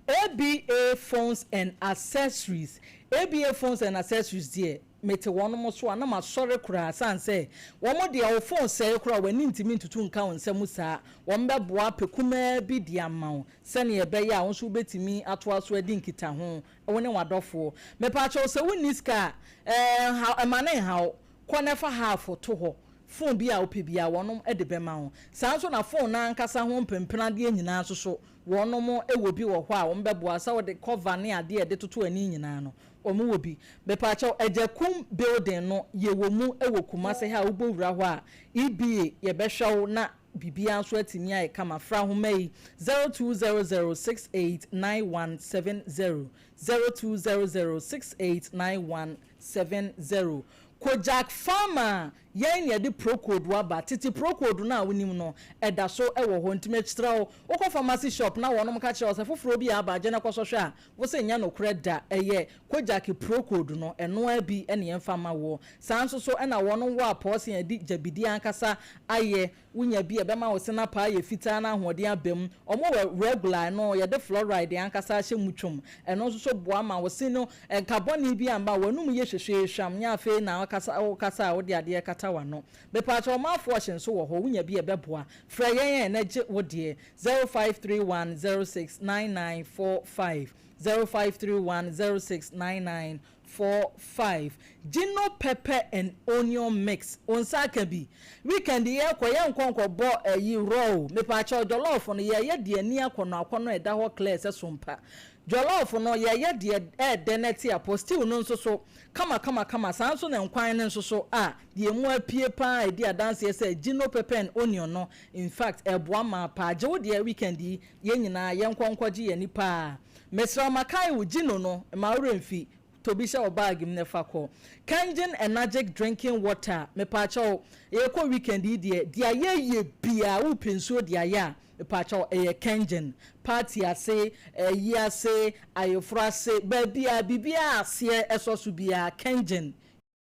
ABA Phones and Accessories, ABA Phones and Accessories deɛ, mete wɔnom so a na masɔre koraa sane sɛ wɔn deɛ wo phone sɛe koraa w'ani ntumi ntutu nka wo nsa mu saa. Wɔn bɛboa apɛ kumaa bi de ama wo sɛnea ɛbɛyɛ a wo nso wobɛtumi atoa so adi nkitaho wo ne w'adɔfoɔ. Mepaakyɛw sɛ wonni sika a, ɛɛ nha mma no nha wo. Kɔ na fa half to hɔ. Phone bi a wopɛ biara wɔnom de bɛma wo. Saa nso na phone no ankasa ho mpenpenadeɛ nyinaa nso so wɔnom wɔ bi wɔ hɔ a wɔn bɛboa sɛ wode cover ne adeɛ a yɛde toto ani nyinaa no wɔn wɔ bi. Mepaakyɛw Agyakum building no yɛwɔ mu wɔ Kumase ha a wobɔ wura hɔ a EBA yɛbɛhwɛ wo na biribiara nso atumi ayɛ kama. Fra nhoma yi 0200689170, 0200689170. Kojak Pharma, yɛn na yɛde Procold aba. Tete Procold no a wonim no, ɛda so wɔ hɔ. Nti mekyerɛ wo, wokɔ pharmacy shop na wɔnom ka kyerɛ wo sɛ foforɔ bi aba, gye na kɔsɔ hwɛ a, wo se nyɛ nokorɛ da. Ɛyɛ Kojak Procold no, ɛno ara bi na yɛmfa ma woɔ. Saa nso so na wɔnom wɔ apɔɔse a yɛde gyabidie ankasa ayɛ. Wonya bi a, ɛbɛma wo se no apaa ayɛ fitaa na ahoɔden aba mu. Wɔwɔ regular, ɛno yɛde fluoride ankasa ahyɛ mu twom. Ɛno nso so boa ma wo se no nka bɔne bi amma. W'anum yɛ hwehweehwam, nyɛ afei na wakasa wokasa a wode adeɛ rekata w'ano. Mepaakyɛw mouthwash nso wɔ hɔ, wonya bi a ɛbɛboa. Frɛ yɛn ɛ na gye wo deɛ, 0531 06 9945, 0531 06 99 4 5 Gino pepper and onion mix wo nsa aka bi weekend yi yɛkɔ yɛnkɔ nkɔbɔ ayi raw o mepaakyɛw jollof no yɛyɛ deɛ ani akɔnɔ akɔnɔ ɛda hɔ clear sɛ sompa jollof no yɛyɛ deɛ ɛɛdɛ na ɛte apɔ stew no nso so kama kama kama saa nso na nkwan no nso so a deɛ emu apue paa ɛdi adanseɛ sɛ Gino pepper and onion no in fact ɛboa maa paa gye wo deɛ weekend yi yɛn nyinaa yɛnkɔ nkɔgye yɛn ani paa mesrɛ wo makae wo Gino no ma wo werɛ mfi tobi hyɛ wo bag mu na fa kɔ. Kangen Enagic drinking water mepaakyɛw yɛkɔ weekend yi deɛ deɛ ayɛ yɛ biaa wopɛ nsuo de ayɛ a mepaakyɛw ɛyɛ Kangen. Party ase, ayi ase, ayeforo ase, baabiaa biribiaa aseɛ ɛsɔ so biaa Kangen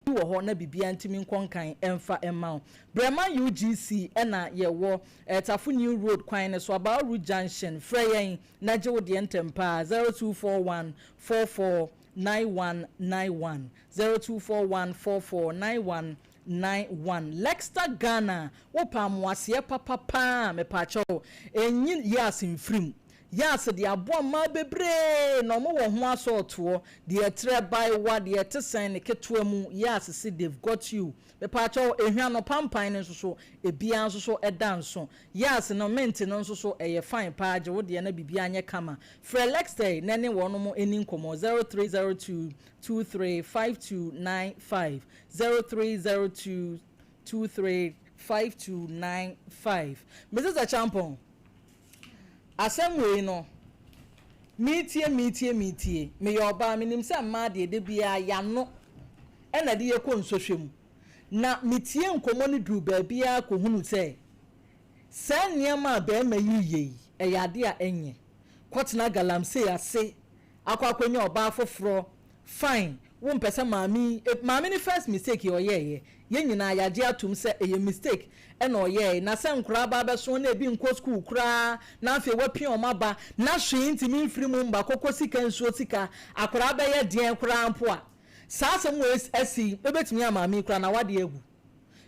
bi wɔ hɔ na biribiaa ntumi nkɔ nkan ɛmfa ɛmma wo. Brɛma UGC ɛna yɛwɔ Tafo New Road kwan no so Abao Road Junction. Frɛ yɛn na gye wo deɛ ntɛm paa 0241 44 9191 0241 44 9191. Lexta Ghana wopɛ amoaseɛ papapaa mepaakyɛw ɛnyi yɛ mfirim yɛase de aboa mmaa bebree na ɔmo wɔ ho asɔɔtoɔ deɛ ɛtrɛ baewa deɛ ɛte sɛn ne ketewa mu yɛase si they've got you. Mepaakyɛw ehwia no pampan no nso so ebiara nso so ɛda nso yɛase no mint no nso so ɛyɛ fine paa gye wo deɛ na biribiara nyɛ kama. Frɛ Lexter na ne wɔn ani nkɔmɔ 0302 235295, 0302 235295. Mrs Achampong, asɛm wei no meetie meetie meetie meyɛ ɔbaa menim sɛ mmaa deɛ de biara yano ɛna de yɛkɔ nsɔhwɛ mu na metie nkɔmmɔ no duru baabiara kɔhunu sɛ saa nneɛma a bɛrima yi yɛ yi ɛyɛ ade a ɛnyɛ kɔtena galamsey ase akɔ akɔnya ɔbaa foforɔ. Fine, wo mpɛ sɛ maame maame ne first mistake yɛ ɔyɛɛyɛ yɛn nyinaa yɛagye atom sɛ ɛyɛ mistake ɛna ɔyɛɛ na sɛ nkoraa ba abɛso na ebi nkɔ school koraa na afei wapia ɔmo aba na hwee ntumi mfiri mu mba kɔkɔ sika nsuo sika akoraa bɛyɛ deɛn koraa mpo a saa asɛm wɔ asi ebɛtumi ama maame koraa na wade agu.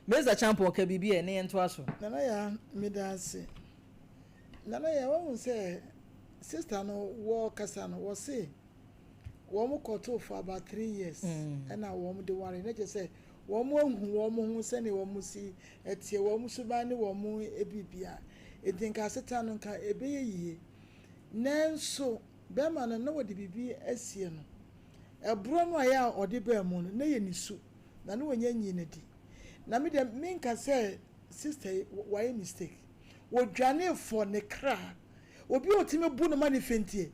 Mr Champon ka biribi ɛ ne yɛn to aso. Nana ya meda ase. Nana ya wahu sɛ sister no wɔ kasa no wɔ se wɔn kɔtoo for about 3 years ɛna wɔn de ware ne kyerɛ sɛ wɔn ahu wɔn ho sɛnea wɔn si ɛteɛ wɔn suban ne wɔn ebibia eti nka asetena no nka ebɛyɛ yie nanso bɛrima no na wɔde biribi asie no ɛborɔ no a yɛ a ɔde bɛɛ mu no na yɛ ne su na ne wɔnyɛ nyi ne di na mi deɛ mi nka sɛ sister yi wayɛ mistake. Wɔdwane for ne kra obi a otumi bu ne ma ne fentie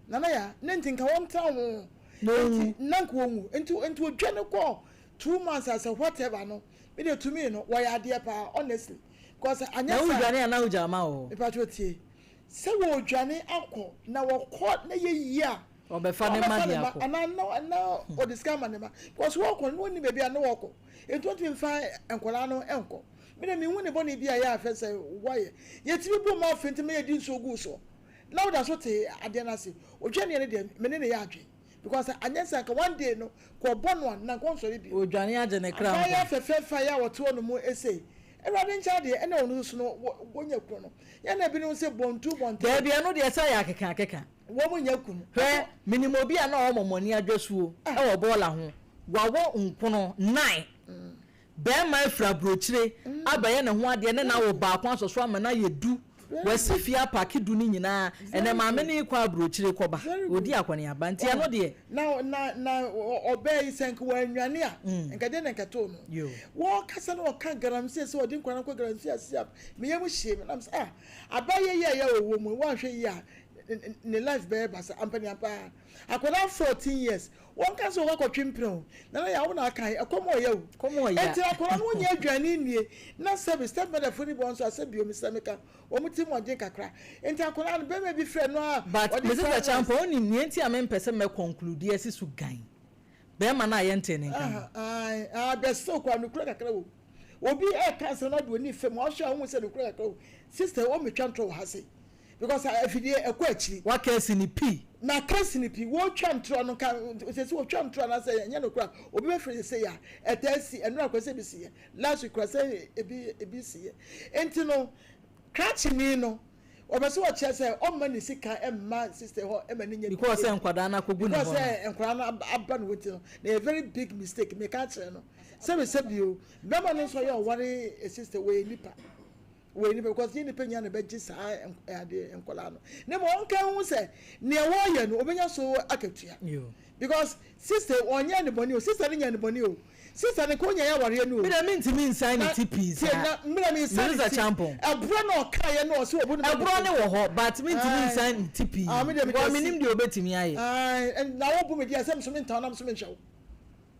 nana ya ne nti nka wɔn tena ho nti na nka wɔn wu nti odwane kɔ 2 months as whatever no mi de tumi no wɔyɛ adeɛ paa honestly because anyɛ saa na wodwane ana wogya ama wɔ mipatwa tie sɛ wɔdwane akɔ na wɔkɔ na yɛ yie a ɔbɛfa ne ma de akɔ anaa na ɔde sika ama ne ma because wɔkɔ no wɔn ni baabi a na wɔkɔ etu wɔntumi nfa nkɔlaa no nkɔ mi de mi hu ne bɔ ne bi a yɛ afɛ sɛ wɔyɛ yɛtumi bu ma afɛ ntumi yɛ di nsuo gu so na wɔda so te adeɛ n'ase odwa ne yɛ ne deɛ mene ne yɛ adwe. Because anyɛ sɛ anka one day no kɔ ɔbɔ no a na nka ɔnsɔre bio. Odwane agye ne kra nkwa. Abaayewa fɛfɛɛfɛ yi a ɔte hɔ nom sei, Awurade nkyɛn adeɛ ɛna ɔno nso no wɔnya kunu no. Yɛn na ebinom se bɔntu bɔntene. Daabi ɛno deɛ sɛ ɛyɛ akeka akeka. Wɔn nya kunu. Hwɛ, menim obi a na ɔwɔ mɔmɔni adwasuo wɔ bɔɔla ho, wawo nkono nine, barima afiri aburokyire abɛyɛ ne ho adeɛ ne no awo baako asɔ so ama no ayɛ du, wasi fie apake du no nyinaa, ɛnɛ maame no rekɔ aburokyire kɔba, ɔredi akɔneaba, nti ɛno deɛ. Na na na ɔbaa yi sɛ nka wannwane a, nka deɛ na nka ɛtoo no. Wɔkasa na ɔka galamsey sɛ ɔde nkwadaa no kɔ galamsey ase a, me yam hyee me na mesɛ ah, abayɛ yi a ɛyɛ ɔwɔ mu yi, wanhwɛ yie a, ne life bɛyɛ basa ampa ni ampa ara akwadaa 14 years wɔn ka sɛ wɔkɔ akɔtwe mpena o nana yɛ awo na aka yi ɛkɔm ɔyɛ o Kɔm ɔya. eti akwadaa no wɔnyɛ aduane nnie na sɛbi step mother fo ni bɔ nso asɛ bio mesɛ meka wɔn ti mu ɔden kakra nti akwadaa no bɛrima bi frɛ no a But ɔde Mrs. fried rice Acheampong, wonim nea nti a mempɛ sɛ mɛ conclude asi so gan? Bɛrima no a yɛntee ne nka no. Aah aah bɛsew koraa nokura kakra wɔ mu obi ɛka asɛm na ɔde w'ani fam ɔhwɛ a wohu sɛ nokura kakra wɔ mu sister wɔmmetwa ntorɔ wɔ ha sei Because afidie ɛkɔ akyiri. Waka asi no pi. Maka asi no pi. Wotwa ntorɔ no nka sɛsi wotwa ntorɔ anaasɛ ɛnyɛ nokorɛ a obi bɛfrɛ sɛsɛi a ɛtaa si ɛnora koraa sɛ ebi siiɛ last week koraa sɛ ebi ebi siiɛ nti no krakyeni no ɔpɛ sɛ ɔkyerɛ sɛ ɔmma ne sika mma sister hɔ ɛma ne nya Because sɛ nkwadaa no akɔgu ne hɔ because no. sɛ nkwadaa no aba ne hɔ nti no na ɛyɛ very big mistake meka akyerɛ no sɛbi sɛbi o bɛrima no nso ɔyɛ ɔware sister wɔyɛ nipa. Wɔ nipa because yɛ nipa nyinaa na ɛbɛgye saa adeɛ nkwadaa no na mmom ɔnka ho sɛ nea wɔyɛ no obɛnya so akatua because sister ɔnyɛ ne bɔne o sister no nyɛ ne bɔne o sister no nka ɔnya yɛ awareɛ no o. Mi na mi ntumi nsan ne ti pii saa. Na mi na mi nsan ne ti ɛborɔ na ɔka yɛ no ɔsɛ ɔbu ne ba. Ɛborɔ ne wɔ hɔ but mi ntumi nsan ne ti pii because mi nim deɛ obetumi ayɛ. Na wo bu mi deɛ sɛ mi so mi ntan na mi so mi nhwɛ wo.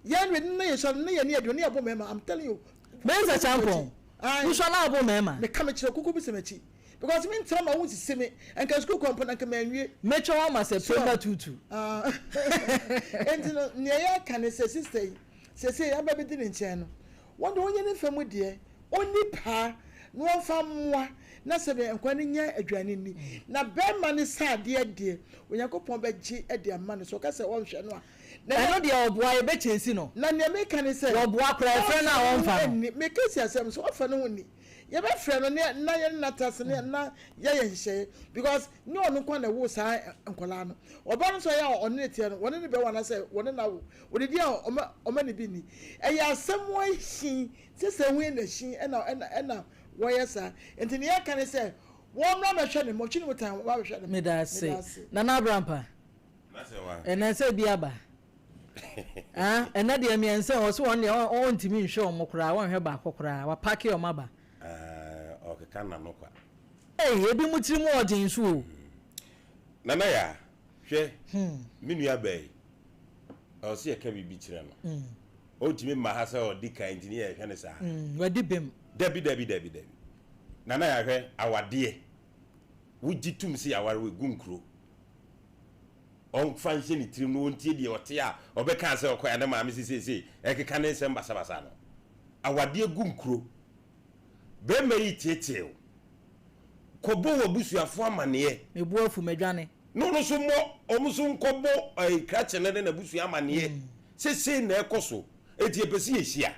Yɛn we ne yɛ sɔre ne yɛ ne yɛ ne yɛ bo mɛma I'm telling you. Mensa Champon, wosɔ na abo mɛma. Me ka me kyerɛ kuku bi sɛ m'akyi because me ntena ma wo nsisi me nka sukuu kɔ mpo na nka manwie. Mɛtwa wo ama sɛ pemba tutu. Enti no nea yɛka ne sɛ sister yi sɛsei aba bɛdi ne nkyɛn no wɔn deɛ ɔnyɛ ne fa mu deɛ ɔnni paa na wɔmfa mmoa na sɛdeɛ nkwadaa no nya aduane nni na bɛrima no sɛ adeɛ deɛ Onyankopɔn bɛgye de ama no sɛ ɔka sɛ ɔnhwɛ no a Na Ɛno deɛ ɔboa yɛbɛkyɛsi no. Na nea meka ne sɛ. Wɔboa koraa yɛfrɛ no a ɔmfa no. Nni. Meka si asɛm so ɔmfa ne ho nni. Yɛbɛfrɛ no ne na yɛne no atra ase ne na yɛayɛ nhyehyɛeɛ because nyɛ ɔno nko ara na ɛwoo saa nkwadaa no. Ɔbaa no nso a ɛyɛ a ɔne no teɛ no, wɔne no bɛwo anaasɛ wɔne no awo. Ɔdidi a ɔma ɔma no bi nni. Ɛyɛ asɛm ahi sɛ sɛ ho yɛ no ahi ɛna ɛna ɛna wɔyɛ saa. Nti nea yɛka ne sɛ wɔmmra mmɛhwɛ ne mma, ɔtwe ne mu tan wɔmmra mmɛhwɛ ne mma. Meda ase. Nana Abrampah. Ɛnɛ sɛ bi aba. Ah, ɛnɛ deɛ mmiɛnsa wɔ so wɔn deɛ ɔntumi nhwɛ wɔn koraa, wɔnhwɛ baako koraa, wapake wɔn aba. Ɔkeka n'ano kwa. Ei, ebi mo tiri mu ɔden nso o. Nana ya, hwɛ, me nua baa yi, ɛwɔ sɛ yɛka biribi kyerɛ no. Ɔntumi mma ha sɛ ɔdi kan nti ne yɛhwɛ no saa. Wadi bem. Dabi, dabi, dabi, dabi. Nana ya hwɛ, awadeɛ, wogye tum sɛ yɛaware wo, egu nkuro. Ɔmfa nhyɛ ne tirim na ɔntie deɛ ɔte a ɔbɛka sɛ ɔkɔɛ a ne maame se seesei ɛkeka ne nsɛm basabasa no. Awadeɛ gu nkuro. Barima yi teetee wo. Kɔbɔ w'abusuafoɔ amaneɛ. Me bo afu, madwane. Na ɔno nso mmɔ, wɔn nso nkɔbɔ ɛɛ krakye no ne n'abusua amaneɛ sɛ sei na ɛrekɔ so, enti yɛpɛ sɛ yɛhyia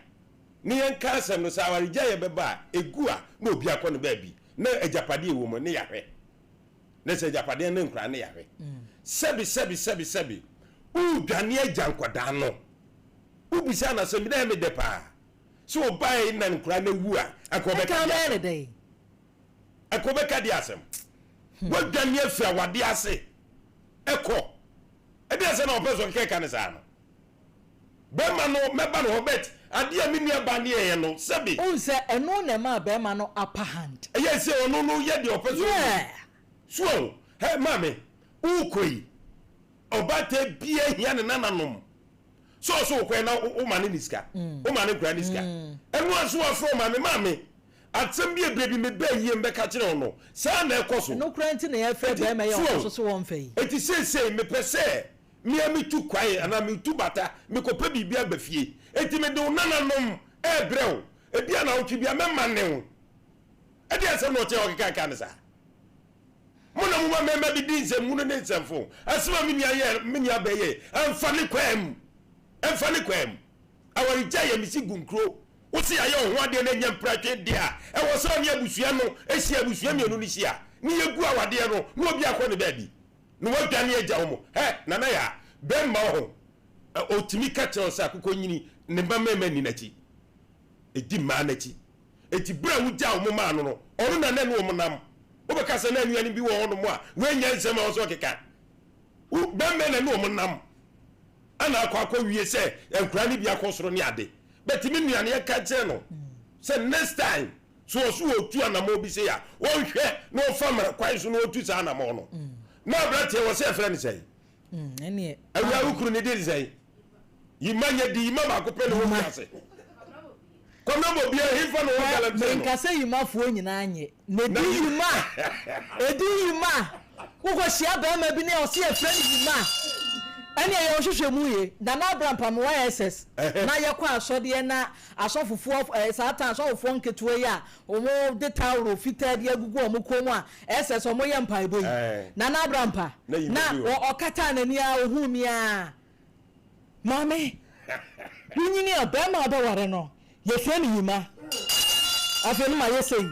na yɛnka asɛm no. Sɛ awaregyaeɛ bɛba a, ɛgu a na obi akɔ ne baabi na agyapadeɛ a ɛwɔ mu no ne yɛahwɛ. Na sɛ agyapadeɛ ne nkwadaa no yɛahwɛ. Sɛbi sɛbi sɛbi sɛbi woredwane agya nkwadaa no wobisa no asɛm bi na ɛyɛ me dɛ paa sɛ ɔbaeɛ na nkwadaa no awu a anka ɔbɛka deɛ asɛm anka ɔbɛka deɛ asɛm woadwane afiri awadeɛ ase ɛkɔ ɛdeɛ sɛ na ɔpɛ sɛ ɔkeka ne saa no. Bɛrima no mɛba ne hɔ but adeɛ a me nua baa no yɛeɛ no sɛbe. Wohu sɛ ɛno na ɛmaa bɛrima no upper hand. Ɛyɛ sɛ ɔno no yɛ deɛ ɔpɛ sɛ ɔyɛ. Yeah. So wahu? Hɛ maame, worekɔ yi, ɔbaatan biara hia ne nananom. Sɛ ɔsɛ wokɔɛ na woma no ne sika, woma ne nkwadaa ne sika. Ɛno ara nso wafrɛ wo maame, maame, asɛm bi a berɛ bi mebaa yie mebɛka kyerɛɛ wo no, saa na ɛkɔ so. Ɛno koraa nti na yɛfrɛ Enti, bɛrima yi a so ɔno wahu? nso so wɔmfa yi. Enti seesei mepɛ sɛ Me ara metu kwan anaa metu bata mekɔpɛ biribi aba fie. Enti mede wo nananom rebrɛ wo. Ebia naawɔtwe biara mɛmane wo. Ɛdeɛn asɛm na ɔteɛ a ɔkeka kaa no saa? Mo na moma mmarima bi di nsɛmhunu ne nsɛmfo. Asɛm a me nua yɛɛ, me nua bɛɛ yɛe, ɛmfa ne kwan mu. Ɛmfa ne kwan mu. Awaregyae yɛ mesi gu nkuro. Wo se yɛayɛ wo ho adeɛ na ɛnyɛ mpratwe deɛ a, ɛwɔ sɛ ɔne abusua no hyia, abusua mmienu no hyia, ne yɛgu awadeɛ no na obi akɔ ne baabi. Na wadwane agya wɔn. Hɛ, Nana Yaa, bɛmma wo ho. Ɔtumi ka kyerɛ wo sɛ akokɔ nyini, ne mma mmarima nni n'akyi. Ɛdi mmaa no akyi. Enti bere a wogyaw wɔn maa no no, ɔno na na ɛne wɔn nam. Wobɛka sɛ na anuanom bi wɔ hɔnom a wɔannya nsɛm a ɛwɔ sɛ wɔkeka. Wo bɛmma na ɛne wɔn nam. Ɛna akɔ akɔwie sɛ nkwadaa no bi akɔ soro ne ade. But me nua no, yɛka kyerɛ no sɛ next time so ɔso ɔtu anamɔ bi sei a, ɔnhwɛ na ɔmfa mmara kwan so na ɔntu saa anamɔ no. Na aberanteɛ wɔ sɛ yɛfrɛ no sɛn? Awia wo kunu ne din sɛn? Yima nyɛ di yima baako pɛ na ɛwɔ wiase. Kwamina bɔ bia hefa na ɔwɔ galamsey no. Menka sɛ yimafoɔ nyinaa nyɛ na ɛdi yima ɛdi yima wokɔ hyia bɛrima bi ne ɔse yɛfrɛ no yima ɛne ɛyɛ ɔhwehwɛ mu ye Nana Abrampam wɔ SS na yɛkɔ asɔdeɛ na asɔfofoɔ eh, saa ta asɔfofoɔ nketewa yi a wɔn de taworo fitaa bi agugu wɔn kɔn mu a SS wɔn yɛ mpaebɔ yi Nana Abrampa na ɔkataa n'ani a ohuu mi a Maame, wonyini a, barima a wobɛware no, yɛfrɛ no Yima. Afei no mayɛ sei.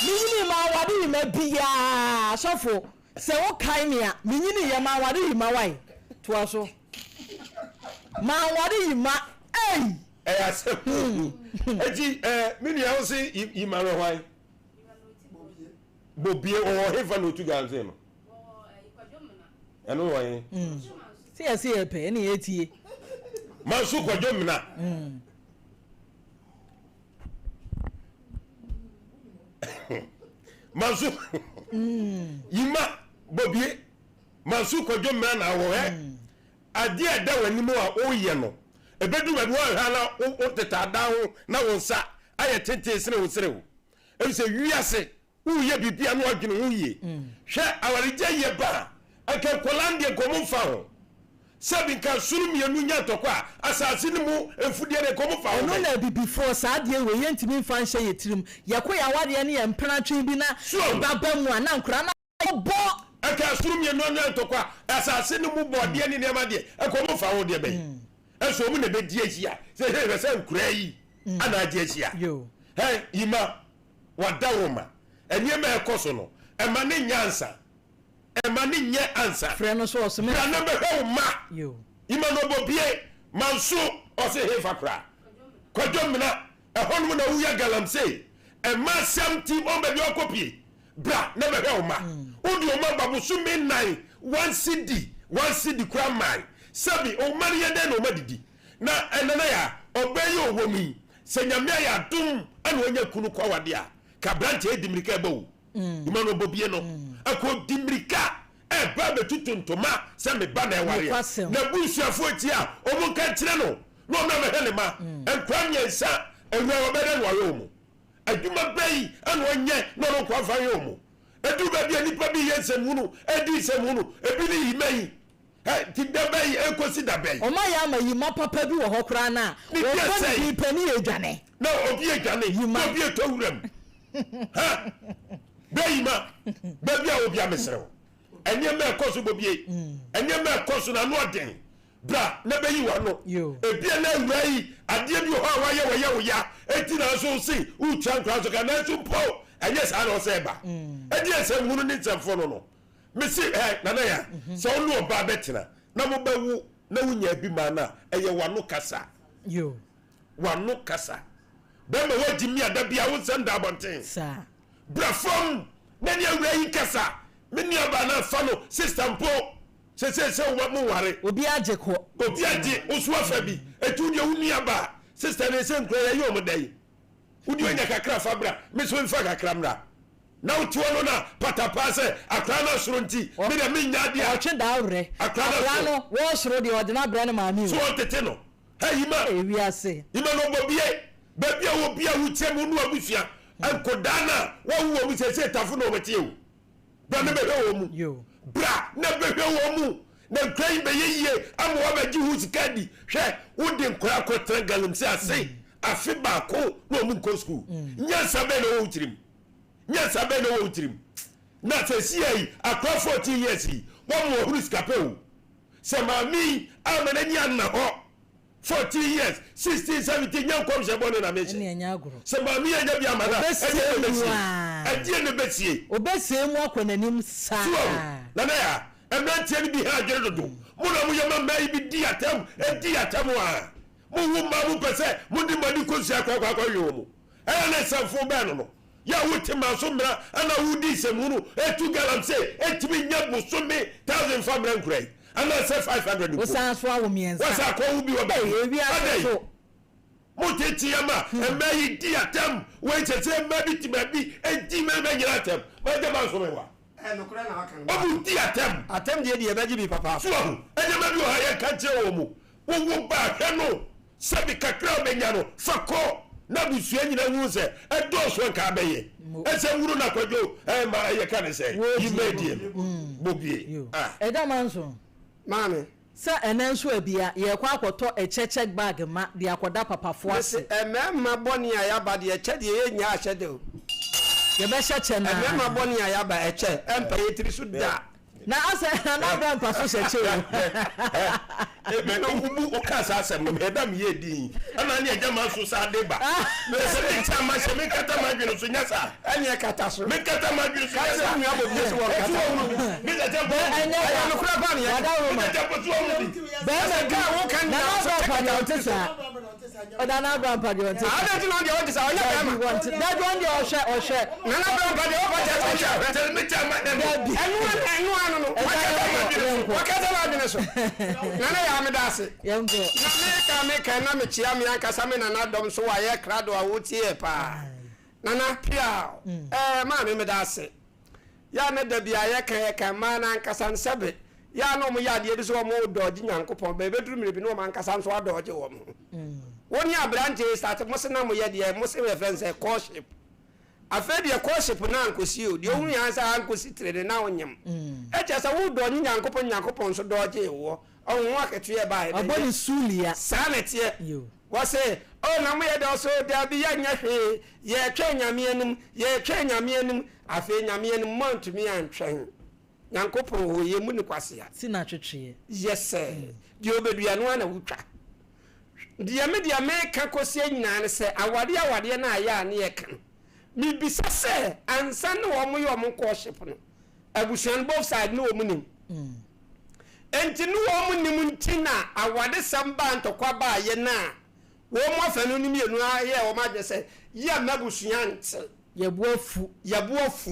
Menyinii manware Yima biaa. Sɔfo, sɛ wokae me a, menyiniiɛ manware Yima wae. Toa so. Manware Yima, ei! Ɛyɛ asɛm o. Eti eh, me nua wo se Yima no hwan? Bobie, ɔwɔ hefa na otu galamsey no? Ɛno wɔ he? Sɛ yɛse yɛpɛ ɛne yɛtie. Manso Kwadwo Mena. Manso Yima Bobie Manso Kwadwo Mena na wɔ hɛ. Adeɛ a ɛda w'anim a woyɛ no, ɛbɛduru baabi woanhwɛ a na wotete adan ho na wo nsa ayɛ tenten sene wo serew. Efisɛ wiase Woreyɛ biribi a na woadwene ho yie. Hwɛ, awaregyae yɛ ba a, anka nkwadaa no deɛ nka wɔmfa ho. Sɛbi nka asono mmienu nya ntɔkwa a, asase no mu mfudeɛ deɛ nka wɔmfa ho Ɛno bɛn? na abibifoɔ saa adeɛ wei yɛntumi mfa nhyɛ yɛ tirim. Yɛkɔ yɛn awareɛ ne yɛn mpena twe bi na So ahu? ba ba mu a na nkwadaa no abɔ. Anka asono mmienu anya ntɔkwa a, asase no mu bɔdeɛ ne nneɛma deɛ nka wɔmfa ho deɛ bɛn? Nso wɔn na ɛbɛdi ahyia. Sɛ hwɛ hwɛ sɛ nkoraa yi ana agye ahyia. Hɛ, Yima, W'adaworoma, nneɛma a ɛkɔ so no, ɛma no nyɛ ansa. Ɛma no nyɛ ansa. Frɛ no sɛ ɔsome Bra na bɛhwɛ wo mma. Ima no ɔbɔ bie, manso ɔse hefa koraa. Kwadwo Mena, ɛhɔnom na woyɛ galamsey. Ɛma asɛm nti wɔn baabi a ɔkɔ pie. Bra na bɛhwɛ wo mma. Wode wo mma ba bosome nnan, one cedi, one cedi koraa mmae. Sɛbi, wo mma no yɛ dɛn na wɔn adidi? Na ɛnɛ na yɛ a, ɔbaa yi a ɔwɔ mu yi, Sɛ Nyame ayɛ adom na wanya kunu kɔ awade a, ka abranteɛ yi di mirika ɛba o. Dwuma no ɔbɔ bie no, ɛkɔ di mirika ɛba abɛtutu ntoma sɛ me ba na ɛwareɛ. N'abusuafoɔ tie a, wɔn nka nkyerɛ no na ɔmmra mmɛhwɛ ne mma. Nkwadaa mmiɛnsa, awura ɔbɛyɛ dɛn na wahwɛ wɔn? Adwuma bɛn na ɔnyɛ na ɔno nko afa nhwɛ wɔn? Ɛduru baabi a nnipa bi yɛ nsɛmhunu, ɛdi nsɛmhunu, ebi ne yima yi. Ɛ, nti da bɛn ɛnkɔsi da bɛn? Ɔma yɛ ama yima papa bi wɔ hɔ koraa no a, Ne deɛ wɔbɔ ne sɛn? din pɛ ne yɛ dwane. Na obi adwane, Yima. na obi atɔ wuram. Ha! Bɛ yima, baabi a wɔ bia mesrɛ wo. Nneɛma a ɛkɔ so bɔ bie, nneɛma a ɛkɔ so no ano ɔden. Bra na bɛyi w'ano. Yo. Ebia na awuraa yi, adeɛ bi wɔ hɔ a wayɛ wɔyɛ wo ya, enti na nso wo se woretua nkwadaa so ka, nanso mpo ɛnyɛ saa na ɔsɛ ɛba. Ɛdeɛn nsɛmhunu ne nsɛmfono no? Mese ɛ Nana Yaa, sɛ wo ne ɔbaa bɛtena na mobɛwo na wonya bi ma no a, ɛyɛ w'ano kasa. W'ano kasa. Bɛrima woagye mi a da bia wo nsɛm da abɔnten. Bra fam na ne awura yi nkasa. Me nuabaa no afa no sister mpo. Sesei sɛ wo mo nware. Obi agye kɔ. Obi agye, wo so afa bi. Eti wo deɛ wo nuabaa sister no sɛ nkura yɛyɛ wɔn dɛn? Wo deɛ onya kakra fa bra, me nso memfa kakra mmra. Na wote hɔ no na patapaa sɛ akwadaa no asoro nti me deɛ mennya adeɛ a. Ɔtwe daa werɛ. Akwadaa no Akwadaa asoro. no wɔresoro deɛ ɔde no abrɛ ne maame o. So ɔntete no. Hɛ Yima. Ee wiase. Yima no ɔbɔ bie. Baabi a wɔ bia wokyɛ mu ne w'abusua. Nkodaa no a wɔwo wɔn seesei tafo na wɔte o. Bra na bɛhwɛ wɔn mu. Bra na bɛhwɛ wɔn mu. Na nkura yi bɛyɛ yie ama wɔabɛgye ho sika adi. Hwɛ, wode nkwadaa kɔtena galamsey ase afe baako na wɔn nkɔ sukuu. Nyansa bɛn na ɛwɔ wo tirim? Nyansa bɛn na ɛwɔ wo tirim? Na sɛsia yi akora 14 years yi wɔma wahunu sika pɛ o. Sɛ maame yi amma n'ani anna hɔ 14 years, 16, 17 nyɛ nkɔmhyɛ bɔne na mehyɛ. Ɛne ɛnyɛ agorɔ. Sɛ maame yi anya bi ama no a, ɛdeɛn na Ɔbɛsɛe mu ɛbɛsie? aa. Ɛdeɛn na ɛbɛsie? Ɔbɛsɛe mu akɔ n'anim saa. So wahu? Nana Yaa, mmeranteɛ no bi ha adwene dodo. Mo na moyɛ ma mmaa yi bi di atɛm, di atɛm aa. Mo wo mmaa mo pɛ sɛ mo de mo ani kosua kɔ akɔ akɔ we wɔn. Ɛyɛ ne nsɛmfo bɛn no no? Yɛ a wo te maa so mmra ɛna wo di nsɛmhunu etu galamsey etumi nya bosome thousand fa mmra nkura yi anaa sɛ 500 mpo. Wo san so awo miɛnsa. Wa san akɔ wo bi wɔ baabi. Ei ewiase Adɛn? so. Mo tete yɛ ma mmaa yi di atɛm wei kyɛ sɛ mmaa bi te baabi edi mmarima nyina atɛm. Magya ma nso me wa. Ɛyɛ nokorɛ na waka no. Ɔmo di atɛm. Atɛm deɛ deɛ yɛbɛgye bi papaapa. So wahu? Nneɛma bi wɔ hɔ a yɛnka nkyerɛ wɔn o. Wo wo ba a, hwɛ no. Sɛbi kakra a ɔbɛnya no, fa kɔ na abusua nyinaa nhunu sɛ ɛdɔɔso a nka abɛyɛ. Ɛsɛ nwunu na Kwadwo ɛɛ ma yɛka ne sɛ yi ma adie no. Bobie. Ah. Ɛda manso. Maame. Sɛ ɛnɛ nso abia yɛrekɔ akɔtɔ ɛkyɛ check bag ma de akɔda papafoɔ Mese ase. ɛmɛɛma bɔne a yaba deɛ ɛkyɛ deɛ yɛ nnya ahyɛ da o. Yɛbɛhyɛ kyɛ no ara. Ɛmɛɛma bɔne a yaba ɛkyɛ ɛmpa yɛ tiri so da. Na asɛ Nana Abra mpa so hyɛ kyɛ o. Ebe no wo bu wo ka saa asɛm no mehɛ da meyɛ din ɛna ne agya ma so saa de ba sɛ me nkyɛn ma hyɛ me nkata ma adwene so nyɛ saa ɛne ɛkata so me nkata ma adwene so nyɛ saa nua bɔ bie so wɔ nkata me kyɛ bɔ ɛnyɛ ɛyɛ no kura pa ne yɛ me kyɛ bɔ so wɔ mu bi bɛrima ka wo ka Nana Abra mpa deɛ ɔnte saa Nana Abra mpa deɛ ɔnte saa adɛn nti na ɔdeɛ ɔnte saa ɔnyɛ bɛrima dabi ɔn deɛ ɔhwɛ ɔhwɛ Nana Abra mpa deɛ ɔfa kyɛ sɛ ɔhwɛ kyɛ me kyɛ ma dɛm dabi ɛno ɛno ano no wakata ma adwene so Nana yɛ ameda ase yɛnkɔ na meka meka na mekyia me ankasa me nana dɔm so wayɛ krado a wotie yɛ paa Nana pia ɛɛ maame meda ase Yɛ a na da biara yɛka yɛka mmaa no ankasa no sɛbe yɛ a na wɔn yɛ adeɛ bi sɛ wɔn redɔɔgye Nyankopɔn bɛ ɛbɛduru mmerɛ bi na wɔn ankasa nso adɔɔgye wɔn ho. Wo ne aberanteɛ yi start mo se na mo yɛ deɛ mo se yɛfrɛ no sɛ courtship. Afei deɛ courtship no ankɔsi o, deɛ ohunu yɛ sɛ ankɔsi tire no na wonyem. Ɛkyɛ sɛ wo dɔɔgye Nyankopɔn Nyankopɔn nso dɔɔgyee woɔ. Ɔho ho akatua ɛbaeɛ no Ɔbɔ ɛnyɛ ne sulia. saa na ɛteɛ. Yo. Wɔse, Oh, na moyɛ dɛn? Ɔse, Oh, daabi, yɛnyɛ hwee, yɛretwɛn Nyame anim, yɛretwɛn Nyame anim. Afei Nyame anim, moantumi antwɛn. Nyankopɔn wɔ hɔ, yɛmmu no kwasea. Ti na twetweɛ. Yes sir, deɛ ɔbɛdua no ara na wotwa. Deɛ me deɛ meka kɔsie nyinaa ne sɛ, awadeɛ awadeɛ no a ɛyɛ a ne yɛka no, mebisa sɛ, ansa ne wɔn yɛ wɔn courtship no, abusua no both side ne wɔn nim? Enti ne wɔn nim nti na awadesɛm baa ntɔkwa baeɛ no a wɔn afanu no mmienu ara yɛɛ wɔn adwene sɛ yɛmma abusua nte. Yɛbo afu. Yɛbo afu.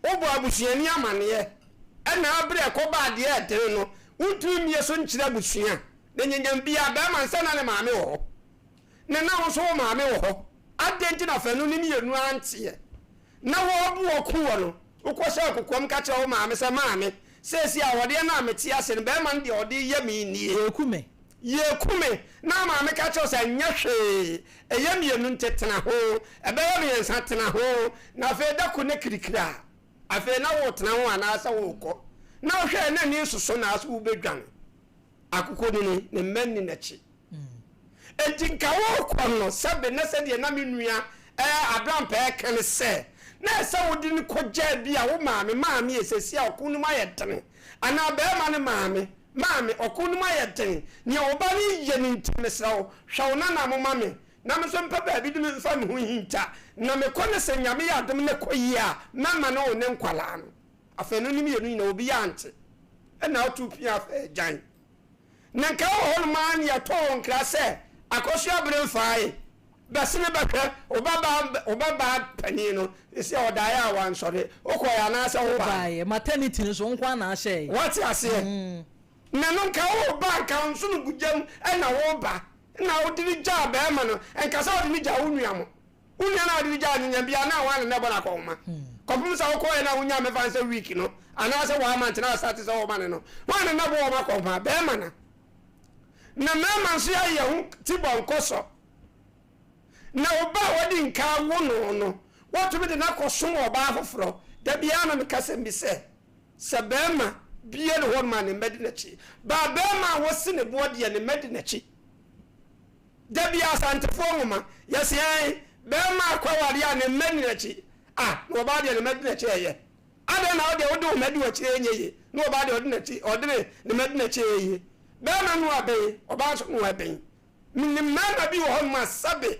Wobɔ abusuani amaneɛ ɛna aberɛ ɛkɔba adeɛ ɛdene no wontumi mmie so nkyerɛ abusua na nyanyam biara bɛrima nsɛ na ne maame wɔ hɔ ne na wo nso wo maame wɔ hɔ adɛn nti na afanu no mmienu anteɛ na wɔrebo ɔko wɔ no, wokɔhyɛɛ kokoam ka kyerɛɛ wo maame sɛ, Maame, seesei awadeɛ no a mete ase no, barima no deɛ ɔde reyɛ me nie. Yɛreku me. Yɛreku me. Na maame ka kyerɛ wo sɛ, Ɛnyɛ hwee, ɛyɛ mmienu nti tena ho, ɛbɛyɛ mmiɛnsa, tena ho. Na afei da ko na kirikiri a, afei na woretena ho anaasɛ worekɔ. Na wohwɛ a na ani nsoso na asɛ wobɛdwane. Akokɔnini, ne mma nni n'akyi. Enti nka worekɔ no sɛbe na sɛdeɛ na me nua ɛɛ Abrampɛ reka ne sɛ, na ɛsɛ wode no kɔgyaa bi a wo maame, maame e, seesei a ɔko no mu ayɛ dene, anaa barima no maame, maame, ɔko no mu ayɛ den, nea wo ba no reyɛ no nti, mesrɛ wo, hwɛ wo nana mo ma me, na me nso mpɛ baabi de me mfa me ho nhinta, na mekɔ no sɛ Nyame yɛ adom na ɛkɔ yie a, mɛma ne wo ne nkwadaa no. Afanu no mmienu nyinaa obiara ante. Ɛnna ɔtow pia faa agyan. Na nka wɔ hɔnom ara na yɛtɔɔ wɔn nkra sɛ, Akosua bere mfae, bɛsene bɛhwɛ wo babaa wo babaa panin no, seesei ɔdaeɛ a wansɔre. Wokɔeɛ anaasɛ wobaeɛ? Wobaeɛ. Maternity no nso, wo nko ara na ahyɛeɛ. Woate aseɛ? Na no nka woreba a, nka wo nso no gu gya mu na woreba. Na wode no gyaa barima no, nka sɛ wode no gyaa wo nua mo. Wo nua no a wode no gyaa no nya bi a na hwan na na ɛbɔ no akɔnhoma? Kɔpem sɛ wokɔɔɛ no a wonyaa mɛfa no sɛ week no anaasɛ one month na asate sɛ wɔma no no, hwan na na ɛbɔ wɔn akɔnhoma? Bɛɛma na. Na mɛɛma nso yɛayɛ yɛn ho ti bɔnkɔsɔ. Na wo ba a wadi nka awo no no, woatumi de no akɔsom ɔbaa foforɔ. Da biara na meka sɛm bi sɛ, sɛ bɛɛma bie ne hɔnom a ne mma di n'akyi. Baa bɛɛma a wosi ne boɔ deɛ ne mma di n'akyi. Da bi Asantefoɔ nwoma, yɛse ɛn, bɛɛma akɔ awareɛ a ne mma nni n'akyi. Ah, na ɔbaa deɛ ne mma di n'akyi ɛyɛ. Adɛn na wo deɛ wode wo mma di w'akyi ɛnyɛ yie, na ɔbaa deɛ ɔde n'akyi ɔde ne ne mma di n'akyi ɛyɛ yie? Barima no abɛn, ɔbaa nso no abɛn. Menim mmarima bi wɔ hɔnom a sɛbe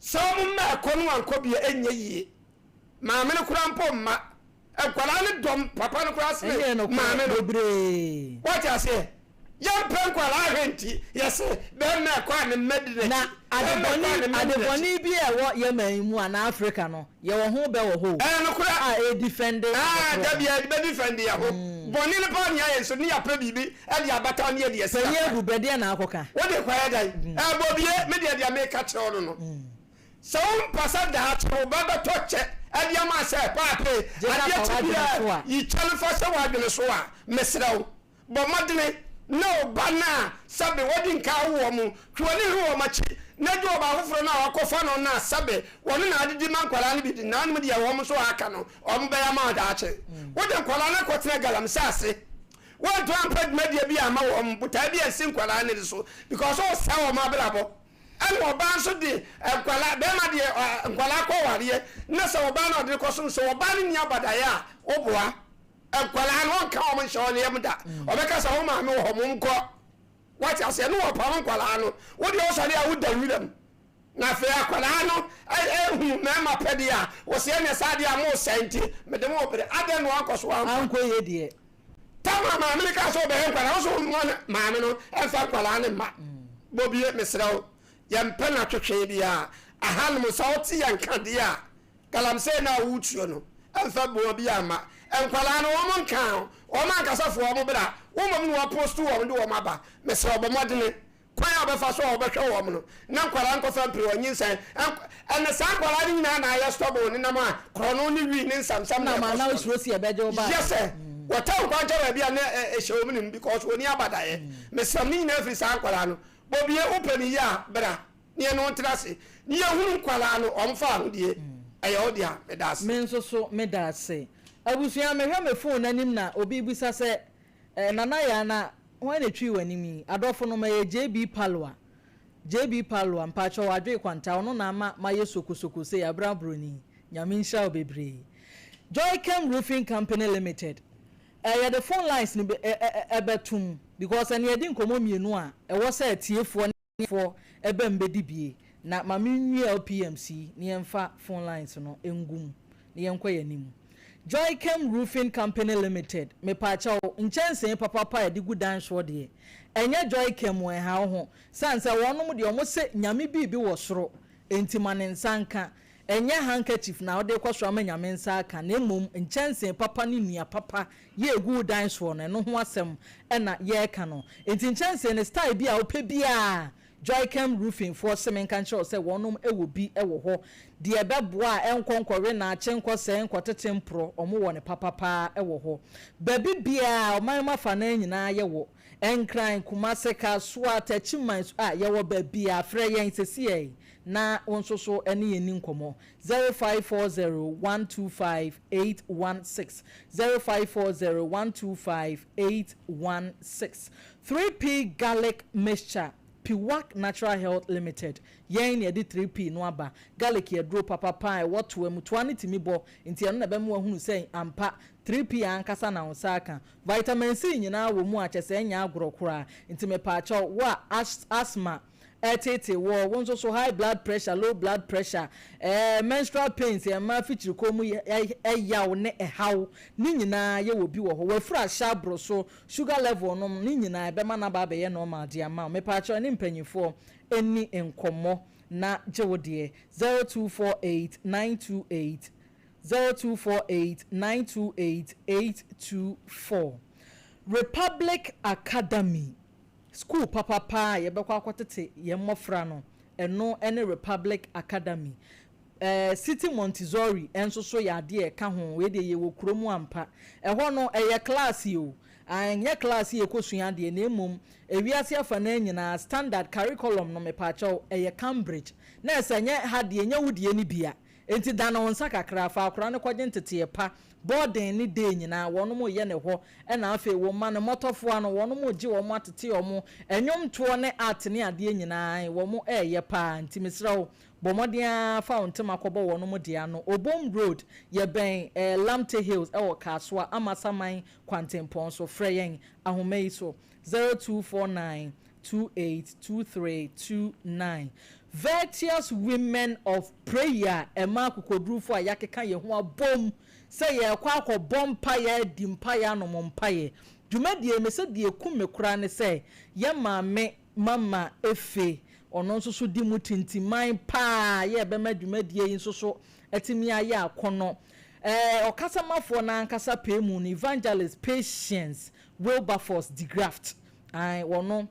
sɛ wɔn mma ɛkɔ no ankɔ bi a ɛnyɛ yie. Maame no koraa mpo mma. Nkwadaa no dɔm papa no koraa sene Ɛnyɛ nokorɛ maame no. bebree. Woate aseɛ? Yɛmpɛ nkwadaa hwɛ nti yɛse bɛrima ɛkɔ a ne mma di n'akyi. Na Bɛrima ɛkɔ a ne mma di n'akyi. adebɔne bi a ɛwɔ yɛn man yi mu anaa Africa no, yɛwɔ ho bɛ wɔ hɔ o. Ɛyɛ nokorɛ. A ɛredifɛnde Ah, adekorɔ da no. biara yɛde bɛdifɛnde yɛn ho. Bɔne no paa ne yɛayɛ nso ne yɛapɛ biribi de abata ne yɛde asi Panyin aka. abu bɛ, deɛn na akɔka? Wode kɔyɛ dɛn? Ɛbɔ bie, me deɛ deɛ meka kyerɛ wo no no. Sɛ wompɛ sɛ daakye wo ba bɛtɔ kyɛ de ama sɛ, Paapee, Gye na adeɛ fa kye w'adwene biara so a. yi kyɛ no fa hyɛ w'adwene so a, mesrɛ wo, bɔ mmɔdene ne wo ba no a sɛbe wadi nka awo wɔn no, twe w'ani hwɛ wɔn akyi, na gye ɔbaa foforɔ no a wakɔfa no no a sɛbe wɔne no adidi ma nkwadaa no bi di, nanom deɛ wɔn nso a aka no wɔbɛyɛ ama wo daakye. Wode nkwadaa no akɔtena galamsey ase, woantu ampɛ dwumadie bi amma wɔn, botaeɛ bi ansi nkwadaa no so because wosɛe wɔn abrabɔ. Ɛna ɔbaa nso de nkwadaa, bɛrima deɛ nkwadaa kɔ awareɛ, na sɛ ɔbaa na ɔde no kɔsom, sɛ ɔbaa no nni abadaeɛ a, woboa. Nkwadaa no, ɔnka wɔn nhyɛ wɔn yam da. Ɔbɛka sɛ, wo maame wɔ hɔ, monkɔ. Wate aseɛ? Ne wɔpam nkwadaa no. Wo deɛ wosɔre a, woda wiram. Na afei akwadaa no ehunu mmarima pɛ deɛ a, wɔsɛ ɛnyɛ saa deɛ a mosɛe nti, mede mo bere. Adɛn na wankɔ so amfa? Ankɔ yie deɛ. Tamar maame no kaa sɛ ɔbɛyɛ nkwadaa, wo so mma ne maame no mfa nkwadaa no mma. Bobie, mesrɛ wo, yɛmpɛ no atwetwee biara. Ahanom, sɛ wote yɛn nka deɛ a, galamsey no a woretuo no, mfa boa biara mma. Nkwadaa no, wɔn nkaa ho, wɔn ankasa fo wɔn bra, wo mmom na woaposto wɔn de wɔn aba. Mesrɛ wo, bɔ mmɔdene. Kwan a wɔbɛfa so a wɔbɛhwɛ wɔn no, na nkwadaa nkɔfa mpire wɔn nyinsɛn. Ɛnna saa nkwadaa no nyinaa na ayɛ stubborn nenam a korɔno ne wii ne nsamsam na Nam ɛkɔ a na soɔ wosuro no. sɛ yɛbɛgye wo bag. Yɛ sɛ wɔtɛ nkwankyɛn baabi a na ɛhyɛ wɔn nim because wɔnni abadaeɛ. Mesrɛ mo, ne nyinaa firi saa nkwadaa no. Bobie, wopɛ no yie a, bra na yɛne wo ntena ase na yɛhunu nkwadaa no, wɔmfa ahodie. Ɛyɛ wo dea. Meda ase. Me nso so meda ase. Abusua, mehwɛ me phone anim na obi rebisa sɛ, Eh, Nana Yaa na hwan na etwii w'anim yi? Adɔfo nom, ɛyɛ JB Palua. JB Palua, mpakyɛw Adwee Kwanta, ɔno na ama mayɛ sokosoko sei, Abena Broni. Nyame nhyira wo bebree. Joychem Roofing Company Limited, eh, yɛde phone lines no eh, eh, eh, bɛtom because ɛne yɛdi nkɔmmɔ mmienu a ɛwɔ sɛ atiefoɔ ne. foɔ ɛbɛ mbɛdi bie na ma me nwie LPMC yi na yɛnfa phone lines no ngu mu na yɛnkɔ yɛn anim. Joychem Roofing Company Limited mepaakyɛw nkyɛnsee papapa a yɛde gu dan soɔ deɛ ɛnyɛ Joychem o ɛnha wo ho sane sɛ wɔnom deɛ wɔn se Nyame biibi wɔ soro enti ma ne nsa nka ɛnyɛ handkerchief na wode rekɔ soro ama Nyame nsa aka na mmom nkyɛnsee papa ne nnua papa yɛ egu wo dan soɔ no, ɛno ho asɛm na yɛreka no. Enti nkyɛnsee no, style bi a wopɛ biara, Joycam Roofing foɔ se menka nkyerɛ wo sɛ wɔnom wɔ bi wɔ hɔ. Deɛ ɛbɛboa a ɛnkɔ nkɔwe naakye, nkɔsɛe, nkɔtete mporɔ, wɔn wɔ no papa paa wɔ hɔ. Baabi biara, ɔman mu afanaa nyinaa yɛwɔ. Nkran, Kumase, Kasoa, Techiman, a yɛwɔ baabiara. Frɛ yɛn sesiei na wo nso so ne yɛn nni nkɔmmɔ. 0540 125 816 0540 125 816 3P Garlic Mixture Piwak Natural Health Limited Yɛn na yɛde 3P no aba. Garlic yɛ aduro papapa a ɛwɔ toa mu. Toa no tumi bɔ, nti ɛno na ɛbɛma woahunu sɛ ampa 3P ankasa na wo nsa aka. Vitamin C nyinaa wɔ mu a kyerɛ sɛ ɛnyɛ agorɔ koraa. Nti mepaakyɛw, wo a asthma ɛreteetee woɔ, wo nso so high blood pressure, low blood pressure, ɛɛ menstrual pains, mmaa afikyirikɔ mu ɛyaw ne ɛhaw, ne nyinaa yɛwɔ bi wɔ hɔ. W'afuru ahyɛ aboro so, sugar level nom, ne nyinaa ɛbɛma no aba abɛyɛ normal de ama wo. Mepaakyɛw ɛne mpanyinfoɔ nni nkɔmmɔ na gye wo deɛ. 0248 928 0248 928 824 Republic Academy. Sukuu papa paa a yɛbɛkɔ akɔtete yɛn mmɔfra no, ɛno ne Republic Academy. Eh, City Montessori nso so yɛ adeɛ a ɛka ho. Wei deɛ yɛwɔ kuro mu ampa. Ɛhɔ no, ɛyɛ klaase o. Ɛnyɛ klaase a yɛkɔsua adeɛ, na mmom ewiase afanaa nyinaa, standard curriculum no, mepaakyɛw, ɛyɛ Cambridge. Na ɛsɛ ɛnyɛ ha deɛ, ɛnyɛ wo deɛ no bi a. Enti dane wo nsa kakra, fa akwadaa no kɔgye nteteeɛ pa. Boarding ne day nyinaa, wɔnom reyɛ no hɔ. Ɛna afei wo mma no, mmɔtɔfoa no, wɔnom regye wɔn atete wɔn. Nnwomtoɔ ne art ne adeɛ nyinaa, wɔn reyɛ paa. Nti mesrɛ wo, Bɔ mmɔden ara fa wo ntoma kɔbɔ wɔnom deɛ ano. Obom Road, yɛbɛn eh, Lamte Hills wɔ Kasoa, Amasaman kwantempɔn so. Frɛ yɛn ahoma yi so, 0249 282329. Virtuous Women of Prayer, Mmaa akokoɔdurufoɔ a yɛakeka yɛn ho abom sɛ yɛrekɔ akɔbɔ mpaeɛ, adi mpaeɛ, anom mpaeɛ. Dwumadie yi, mese deɛ ɛku me koraa ne sɛ, yɛn maame Mama Efe, ɔno nso so di mu tintiman paa yɛ ɛbɛma dwumadie yi nso so atumi ayɛ akɔnnɔ. Ɛɛ, ɔkasamafoɔ no ankasa pɛɛ mu no, Evangelist Patience Wilberforce DeGraft, ae, wɔno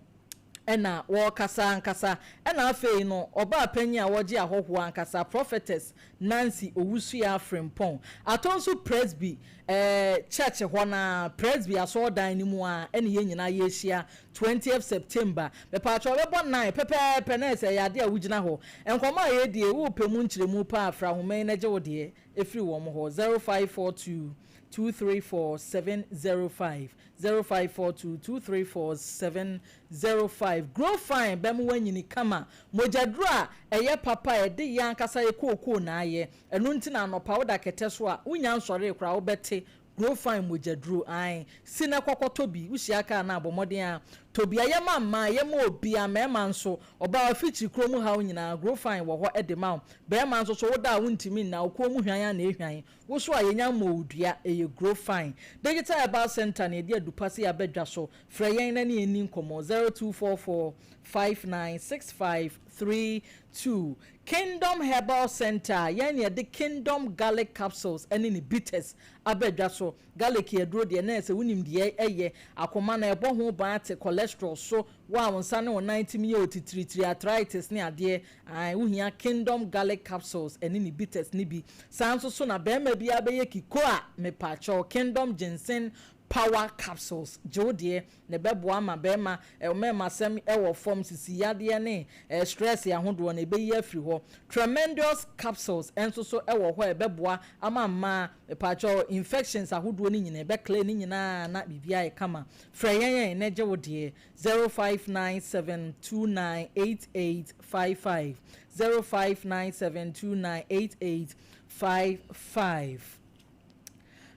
na wɔrekasa ankasa. Ɛna afei no, ɔbaa panyin a ɔregye ahɔhoɔ ankasa, Prophetess Nancy Owusuaa Frimpong. Atɔ nso Presby eh, church hɔ no ara, Presby asɔredan no mu ara ɛne yɛn nyinaa yɛrehyia 20th September. Mepaakyɛw ɛbɛbɔ nine pɛpɛɛpɛ na ɛsɛ ɛyɛ adeɛ a wogyina hɔ. Nkɔmmɔ a yɛredi yi, worepɛ mu nkyerɛmu paa a, fra ahoma yi na gye wo deɛ firi wɔn hɔ, 0542 234 705. 0542 234 705 Grow fine bɛma woanyini kama. Mogyaduro a ɛyɛ papa a ɛde yɛn ankasa yɛ kookoo na ayɛ. Ɛno nti na anɔpa woda kɛtɛ so a, wonnya nsɔree koraa wobɛte Grow fine mogyaduro. Ae, si na kɔ kɔtɔ bi. Wohyia kaa no a, bɔ mmɔden ara tɔ bi. Ɛyɛ ma mmaa, ɛyɛ ma obiara, mmarima nso. Ɔbaa afikyiri kuro mu haw nyinaa, Grow fine wɔ hɔ de ma wo. Barima nso so, woda a wontumi nna, wo kɔn mu hwan ara na ɛhwan. Wo so a yɛnya mmɔɔ wo dua, ɛyɛ Grow Fine. Digital Herbal Centre na yɛde adupa sei aba dwa so. Frɛ yɛn na ne yɛn nni nkɔmmɔ, 0244 596532. Kingdom Herbal Centre, yɛn na yɛde Kingdom Garlic Capsules ne ne bitters aba dwa so. Garlic aduro deɛ na ɛsɛ wonim deɛ ɛyɛ akoma no, ɛbɔ ho ban te cholesterol so, wo a wo nsa ne wo nan tumi yɛ otitiritiri, arthritis ne adeɛ, Ae, wohia Kingdom Garlic Capsules ɛne ne bitters no bi. Saa nso so na barima biara bɛyɛ kiko a, mepaakyɛw, Kingdom Ginseng Power Capsules, gye wo deɛ, na ɛbɛboa ama barima, mmarima-asɛm wɔ fam, sisi yadeɛ ne stress ahodoɔ no, ɛbɛyi afiri hɔ. Tremendous Capsules nso so wɔ hɔ a ɛbɛboa ama mmaa, mepaakyɛw, infections ahodoɔ no nyinaa, ɛbɛ clear ne nyinaa na biribiara ayɛ kama. Frɛ yɛn na gye wo deɛ. 0597 298855 0597 298855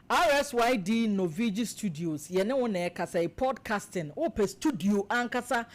RSYD Novigi Studios yɛne wo na ɛrekasa yi podcasting wopɛ studio ankasa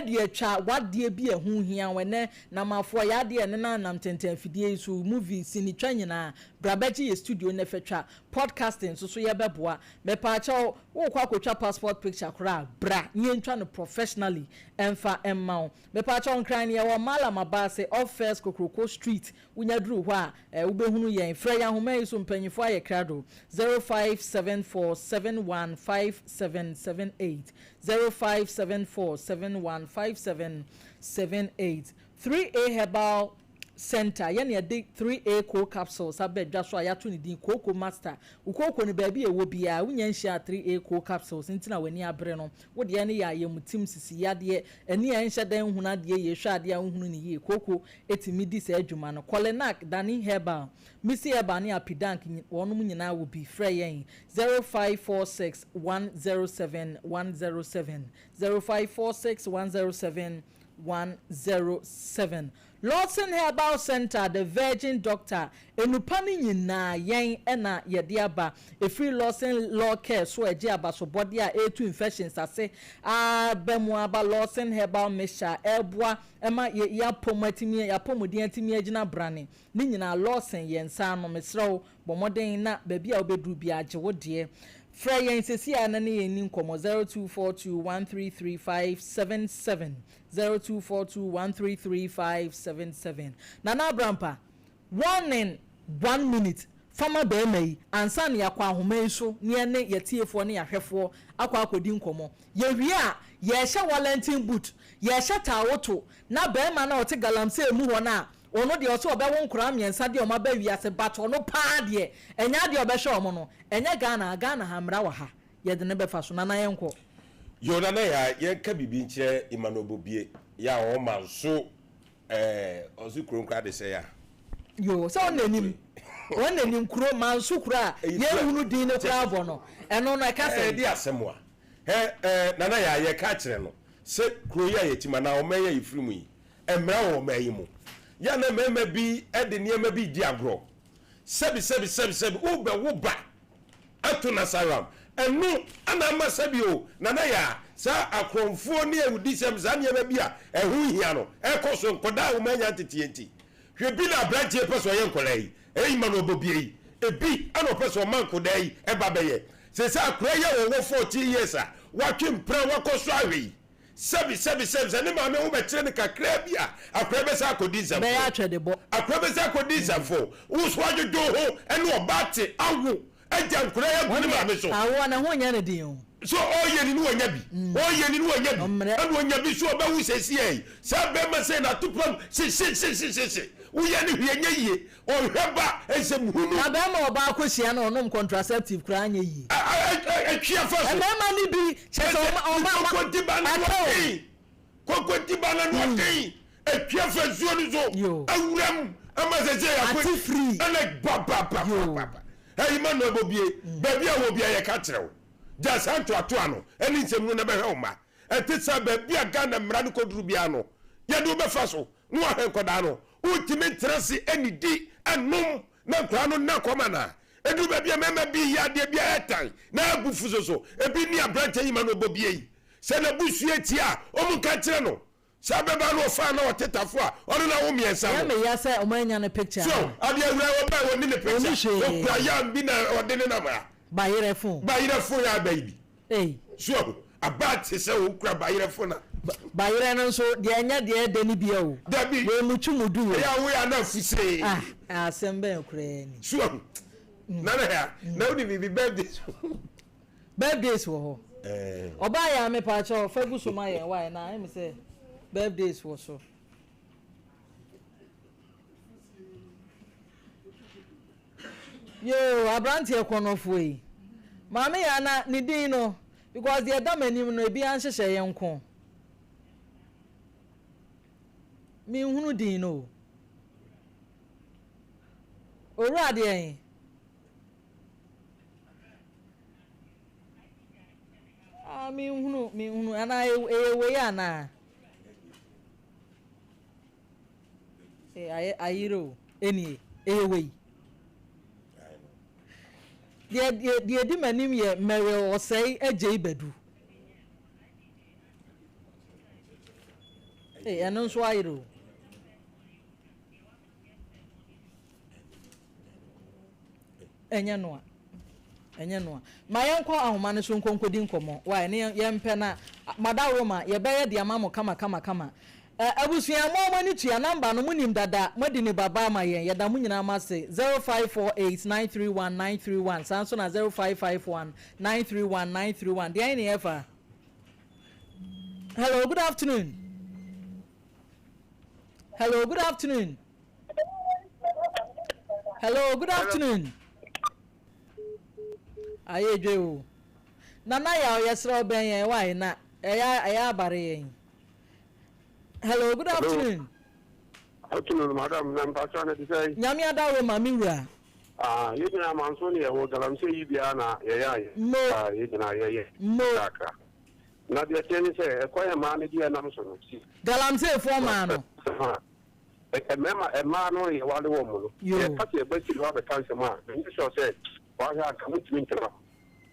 de atwa w'adeɛ bi a ɛho hia wo ɛnɛ namafoɔ yɛ adeɛ a ɛnenam nam tɛntɛn afidie yi so movie sinitwa nyinaa bra bɛgye yɛ studio na fɛ twa podcasting nso so yɛbɛboa mepaakyɛw Worekɔ akɔtwa passport picture koraa a, bra na yɛntwa no professionally mfa mma wo. Mepaakyɛw, Nkran no yɛwɔ Mallam Abaase off First Kokroko Street, wonya duru hɔ a, eh, wobɛhunu yɛn. Frɛ yɛn ahoma yi so, mpanyinfoɔ ayɛ krado, 0574 715778, 0574 715778. 3A Herbal Centre, yɛn na yɛde 3A Cold Capsules aba dwa so a yɛato ne din Kooko Master. Wo kooko no baabi a ɛwɔ biara, wonya nhyiaa 3A Cold Capsules nti na w'ani abere no. Wo deɛ no yɛ ayamtim, sisi yadeɛ, ani a ɛnhyɛ da nhunu adeɛ yie, hwɛ adeɛ a wonhunu no yie. Kooko tumi di saa adwuma no. Kɔlenak, Dani Herbal, Misi Herbal ne Apidank wɔnom nyinaa wɔ bi. Frɛ yɛn 0546 107 107, 0546 107 107. Lawson Herbal Centre, The Virgin Doctor, Nnupa no nyinaa yɛn na yɛde aba. Ɛfiri Lawson Law Care so a ɛgye abasobɔdeɛ a ɛretu infections ase aba mu aba Lawson Herbal Mixture a ɛreboa ma yɛn apɔm atumi yɛn apɔmuden atumi agyina brane. Ne nyinaa Lawson yɛn nsa ano. Mesrɛ wo bɔ mmɔden na baabi a wobɛduru biara gye wo deɛ. Frɛ yɛn seesei ara na ne yɛn nni nkɔmmɔ 0242 133 577. 0242133577 Nana Abrampa, warning one minute fa ma barima yi ansa na yɛakɔ ahoma yi so na yɛne yɛtiefoɔ ne yɛahwɛfoɔ akɔ akɔdi nkɔmmɔ. Yɛwie a, yɛrehyɛ Wallington boot, yɛrehyɛ taawoto na barima no a ɔte galamsey mu hɔ no a ɔno deɛ ɔse ɔbɛwo nkoraa mmiɛnsa deɛ ɔmo aba wiase but ɔno paa deɛ ɛnyɛ adeɛ a ɔbɛhwɛ ɔmo no, ɛnyɛ Ghana ha, Ghana ha mmara wɔ ha. Yɛde no bɛfa so. Nana yɛnkɔ. Yoo Nana yaa yɛnka biribi nkyerɛ Emmanuel Bobie yɛ a ɔma nso ɛɛ ɔse kuro nkora de sɛe a. Yoo sɛ ɔna nim ɔna nim kuro manso kuro a yɛnhunu din no koraa bɔ no ɛno no ɛka sɛn. Ɛde asɛm a hɛ ɛɛ Nana yaa yɛka kyerɛ no sɛ kuro yi a yɛtim anaa ɔman yi a yɛfiri mu yi mmara wɔ ɔman yi mu. Yɛ na mmarima bi de nneɛma bi di agorɔ. Sɛbi sɛbi sɛbi sɛbi, wobɛwo ba ato Nasaram. Ɛno na ama sɛbi o, Nana Yaa, saa akorɔmfoɔ ne awudisɛm, saa nneɛma bi a ɛho nhia no, ɛrekɔ so. Nkwadaa a wɔannya nteteɛ nti. Hwɛ bi na aberanteɛ pɛ sɛ ɔyɛ nkwadaa yi, ɛyi ma no ɔbɔ bie yi. Ebi na ɔpɛ sɛ ɔma nkwadaa yi ba bɛyɛ. Seesei akwadaa yi a ɔwɔ 14 years a watwe mpena wakɔ so ahwɛ yi, Sɛbi, sɛbi, sɛbi, sɛ ne maame ho bɛkyere no kakraa bi a, akwadaa bɛsan akɔdi Bɛyɛ nsɛmfo. atwɛdebɔ. Akwadaa bɛsan akɔdi nsɛmfo. Wo nso woadwodwo wo ho ne ɔbaa te awo agya nkwadaa yi agu Wɔn ne deɛ, maame so. awoɔ no, ɛho nyɛ no den o. So ɔyɛ ni ne wanya bi, ɔyɛ ni ne wanya bi, Ɔmmerɛ. ɛna ɔnya bi so ɔbɛwo seesei yi. Saa bɛrima sei na ato pam hyehyehyehyehye. Woyɛ no hwee nyɛ yie. Ɔhwɛ ba nsɛmhunu. Na bɛrima ɔbaa kɔ hyia no ɔnom contraceptive koraa nyɛ yie. Ɛtwe afa so. Mmarima no bi kyɛ sɛ ɔma ɔma Kokonti ba no ɛka o. ɔden. Kokonti ba no ɔden. Ɛtwe afa nsuo no so. Awura mu ama sɛ sɛ yɛ Ate free. Ɛna ba ba ba ba ba. Ɛyi ma no ɛbɔ bie. Baabi a wɔ bia yɛ ka kyerɛ wo. Gya saa ntoatoa no ɛne nsɛmhunu na bɛhwɛ wo mma. Ɛte saa baabi a Ghana mmara no kɔduru biara no yɛde wo bɛfa so. Na wahwɛ nkwadaa no. Wontumi ntena ase nnidi, nnom, na nkwadaa no nna kɔm anaa? Ɛduru baabi a mmarima bi reyɛ adeɛ bi a ɛtan na abu fu so so. Ebi ne aberanteɛ yi ma no ɔbɔ bie yi. Sɛ n'abusua tie a, wɔnka nkyerɛ no. Sɛ ababaa no ɔfaa na ɔte tafo a, ɔne no awo mmiɛnsa Ɛyɛ no. me ya sɛ ɔmo annya ne picture So no. adeɛ awura yi ɔbaa yi ɔnni ne Ɔnni picture. hwee. Ɔkura yam bi na ɔde nenam ha. Bayerɛ phone. Bayerɛ phone a aba yi bi. Ei. So ahu? Aba te sɛ wokura bayerɛ fo na. Bayerɛ no nso, deɛ ɛnyɛ deɛ ɛdɛ no bia o. Dabi. Wei mu twi mu du o. Ɛyɛ a woyɛ a na afu see. Ah, asɛm bɛn koraa ni. So ahu? Nana ya, na wode biribi birthdays. Birthdays wɔ hɔ. Eh. Ɔbaa yɛ a mepaakyɛw fa gu so ma yɛn why na ɛmi sɛ birthdays wɔ so. Yoo abranteɛ kɔnɔfoɔ yi. Maame yaa na ne din no because deɛ ɛda m'anim no ebi anhyehyɛ yɛ nko. Menhunu din no o. Owura deɛn? Ah menhunu menhunu anaa ɛyɛ wei anaa? Eh, ayɛ ayere o. Enie, ɛyɛ wei. Deɛ deɛ deɛ edi m'anim yɛ Meryl Osei Adjei Badu. Ee, ɛno nso ayere o. Ɛnyɛ no a. Ɛnyɛ no a. Ma yɛnkɔ ahoma no so nkɔ nkɔdi nkɔmmɔ. Wai, ne yɛmpɛ na Madaworoma, yɛbɛyɛ de ama mo kama kama kama. Ɛ, abusua, mo a mo ani tua number no, monim dada, moadi ne baba ama yɛn. Yɛda mo nyinaa mo ase. 0548 931 931, saa nso na 0551 931 931. Deɛn ne yɛfa? Hello, good afternoon. Hello, good afternoon. Hello, good afternoon. Ayɛ dwe o. Nana yaw yɛsrɛ wo bɛn yɛn wae na ɛyɛ ɛyɛ abare yɛn. Hello, good afternoon. Afternoon, madam. Na mpatsɔ na ti sɛ. Nyame adaworo ma me wura. Ah, yɛn nyinaa manso ne yɛwɔ galamsey yi biara na yɛyɛ ayɛ. Mo. Ah, yɛn nyinaa yɛyɛ. Mo. Kakra. Na deɛ ɛteɛ ne sɛ ɛkwan a mmaa no di ɛnam so no si. Galamseyfoɔ mmaa no. Mmarima mmaa no yɛwale wɔn no. Yoo. Yɛka sɛ yɛba akyiri hɔ abɛka nsɛm a, menyɛ sure sɛ wahwɛ anka motumi ntena hɔ.